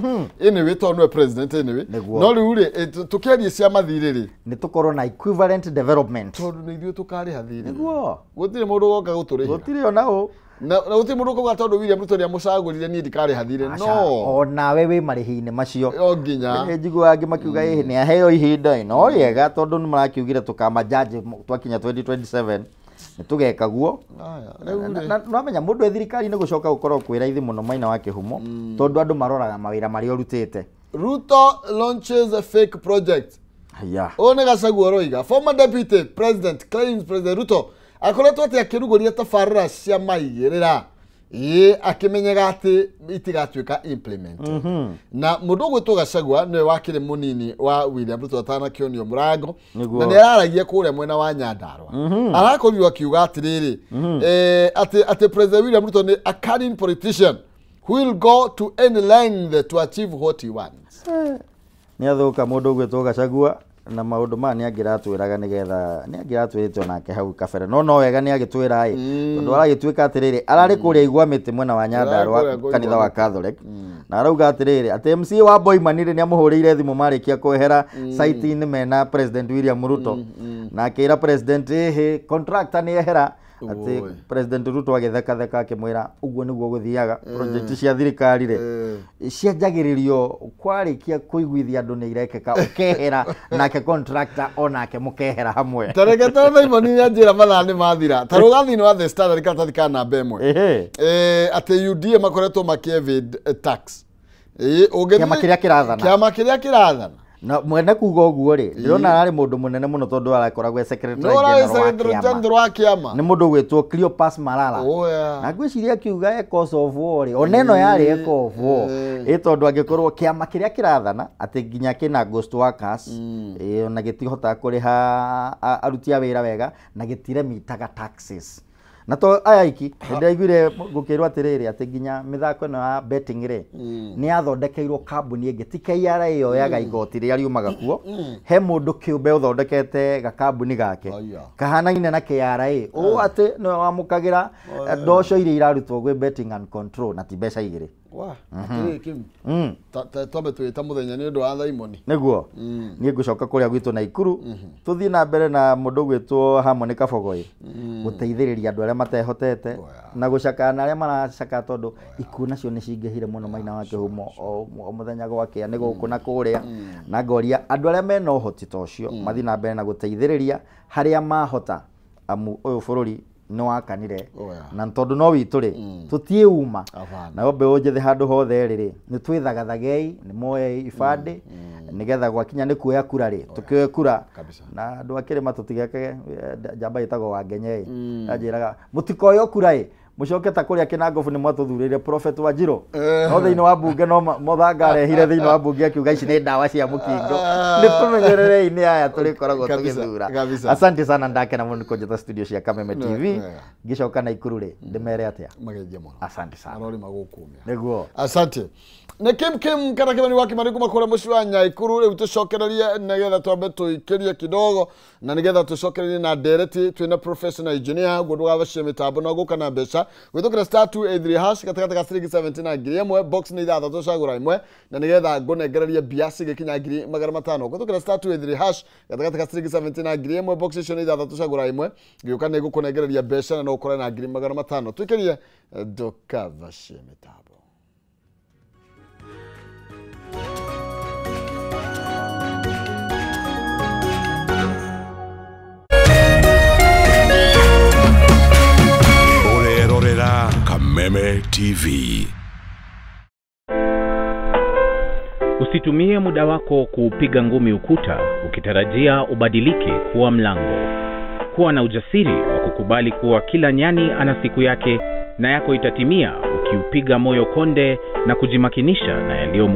anyway tondũ nĩwe president anyway. Nĩguo. No rĩu rĩ, tũkĩarie cia mathirĩ rĩ, Nĩ tũkorwo na equivalent development. tondũ nĩ ithuĩ tũkarĩha thirĩ. Nĩguo. Gũtirĩ mũndũ ũgoka gũtũrĩhĩra. Gũtirĩ ona ũ. Na gũtirĩ mũndũ ũkauga tondũ William Ruto nĩamũcagũrire niĩ ndikarĩha thirĩ. Aca, No. onawe wĩ marĩhi-inĩ macio. No nginya. Nĩ njiguaga angĩ makiuga ĩhĩ nĩ aheo ihinda ĩ no rĩega tondũ nĩ marakiugire tũkamajaji twakinya 2027 nĩ tũgeka guo. Aya, rĩu rĩ. Na nwamenya mũndũ e thirikari-inĩ gũcoka gũkorwo kwĩ raithi mũno maina wa kĩhumo tondũ andũ maroraga mawĩra marĩa ũrutĩte. Ruto launches a fake project. Haya. Ũyũ nĩ Gachagua ũroiga. Former deputy president claims President Ruto akoretwo atĩ akĩrugũria tabarĩra cia maigĩrĩra ĩĩ akĩmenyaga atĩ itigatuĩka implemented. Na mũndũ ũgwĩtwo Gachagua nĩwe wakĩrĩ mũnini wa William Ruto atanakĩonio mũrango. Nĩguo. Na nĩ araragia kũrĩa mwena wa Nyandarua. Arakorirwo akiuga atĩrĩrĩ, atĩ President William Ruto nĩ a cunning politician who will go to any length to achieve what he wants. Nĩ athũka mũndũ ũgwĩtwo Gachagua na maũndũ maya nĩ angĩratwĩraga nĩgetha nĩ angĩratwĩrĩte onake hau kabere no wega nĩ agĩtwĩra ĩ tondũ aragĩtuĩka atĩrĩrĩ ararĩ kũrĩa igwa mĩtĩ mwena wa Nyandarua Ararĩ kũrĩa kanitha wa Igwa Mĩtĩ. Catholic na arauga atĩrĩrĩ atĩ MCA wa Boimani rĩ nĩ amũhũrĩire thimũ marĩkia kwehera site-inĩ mena President William Ruto na akĩra President ĩhĩ contractor nĩ ehera atĩ Oi. President Ruto agĩthekatheka akĩmwĩra ũguo nĩguo gũthiaga project cia thirikari rĩ cianjagĩrĩrio kwarĩkia kũiguithia andũ nĩ irekĩka ũkehera nake contractor onake mũkehera hamwe. Tareke tondũ Simon nĩ anjĩra mathaa nĩ mathira. Ta rũga thĩinĩ wa The Standard karatathi ka namba ĩmwe. Ĩhĩ. Atĩ UDA makoretwo makĩ evade tax. Ũngĩthiĩ- Kĩama kĩrĩa kĩrathana. Kĩama kĩrĩa kĩrathana. Na mwene kuga ũguo rĩ ndĩrona ararĩ mũndũ mũnene mũno tondũ arakoragwo e secretary No ũrarĩ general wa secretary kĩama. general wa kĩama. Nĩ mũndũ ũgwĩtwo Cleopas Malala. Oya. Na ngwĩciria akiuga echoes of war rĩ ona ĩno yarĩ echo of war ĩ tondũ angĩkorwo kĩama kĩrĩa kĩrathana atĩ nginya kĩna ghost workers ĩ ona gĩtihotaga kũrĩha aruti a wĩra wega na gĩtiremitaga taxes. Na to aya iki nĩndĩraiguire gũkĩrwo atĩrĩrĩ atĩ nginya mĩthako ĩno ya betting rĩ nĩ yathondekeirwo kambuni ĩngĩ ti KRA yoyaga igoti rĩrĩa riumaga kuo he mũndũ kĩũmbe ũthondekete gakambuni gake Aya. kahanaine na KRA ũũ atĩ nĩwe wamũkagĩra mbeca iria irarutwo gwĩ betting and control na ti mbeca igĩrĩ. Wa, atĩrĩrĩ Kim. Twambe twĩta mũthenya nĩ ũndũ wa Simon. Nĩguo niĩ ngũcoka kũrĩa gwitũ Naikuru tũthiĩ na mbere na mũndũ ũgwĩtwo Harmony Kabogoi gũteithĩrĩria andũ arĩa matehotete Oya. na gũcakaya na arĩa maracakaya tondũ ikuũ nacio nĩ cingĩhire mũno maina wa kĩhumo o mũthenya gwakĩa nĩ gũkũ na kũrĩa na ngoria andũ arĩa mena ũhoti ta ũcio mathiĩ na mbere na gũteithĩrĩria harĩa mahota amu ũyũ bũrũri nĩ wakanire Oya. na tondũ no witũ rĩ tũtiĩuma Hapana. nayo mbeũ njĩthĩ handũ hothe rĩ rĩ nĩ twĩthagathagei nĩ moei ibandĩ nĩgetha gwakinya nĩ kuoya kura rĩ tũkĩoe kura Kabisa. na andũ a kĩrĩma tũtigekage njamba ĩtagwo Wangenye ĩ anjĩraga mũtikoywo kura ĩ mũcoke ta kũrĩa Kĩnangobu nĩ mwatũthurĩire Prophet Wanjirũ no thĩinĩ wa mbunge no Mũthanga arehire thĩinĩ wa mbunge akiuga ici nĩ ndawa cia mũkingo nĩ tũmenyererei nĩ aya tũrĩkoragwo Kabisa, tũgĩthura. kabisa. Asante sana ndakena mũno nĩ kũnjĩta studio cia Kameme TV wega. ngĩcoka Naikuru rĩ ndĩmere atĩa. Mageithie mũno. Asante sana. Arori magũkumia. Nĩguo. Asante. Nĩ Kim Kim kana Kimani wa Kimani kuma kũrĩa mũciĩ wa Nyaikuru rĩu tũcokererie nĩgetha twambe tũikĩrie kidogo na nĩgetha tũcokererie na ndereti twĩna professional engineer guo ndũgabacie mĩtambo na gũka na mbeca gwĩtũkĩra star 283 hash gatagatĩ ka ciringi 70 na ngiri ĩmwe box nĩ ithathatũ cagũra ĩmwe na nĩgetha ngũnengererie mbia cigĩkinya ngiri magana matano gwĩtũkĩra star 283 hash gatagatĩ ka ciringi 70 na ngiri ĩmwe box icio nĩ ithathatũ cagũra ĩmwe ngĩũka nĩ ngũkũnengereria mbeca na no ũkore na ngiri magana matano tũikĩrie ndũkabacie mĩtambo. TV. Usitumie muda wako kuupiga ngumi ukuta ukitarajia ubadilike kuwa mlango. Kuwa na ujasiri wa kukubali kuwa kila nyani ana siku yake na yako itatimia ukiupiga moyo konde na kujimakinisha na yaliyo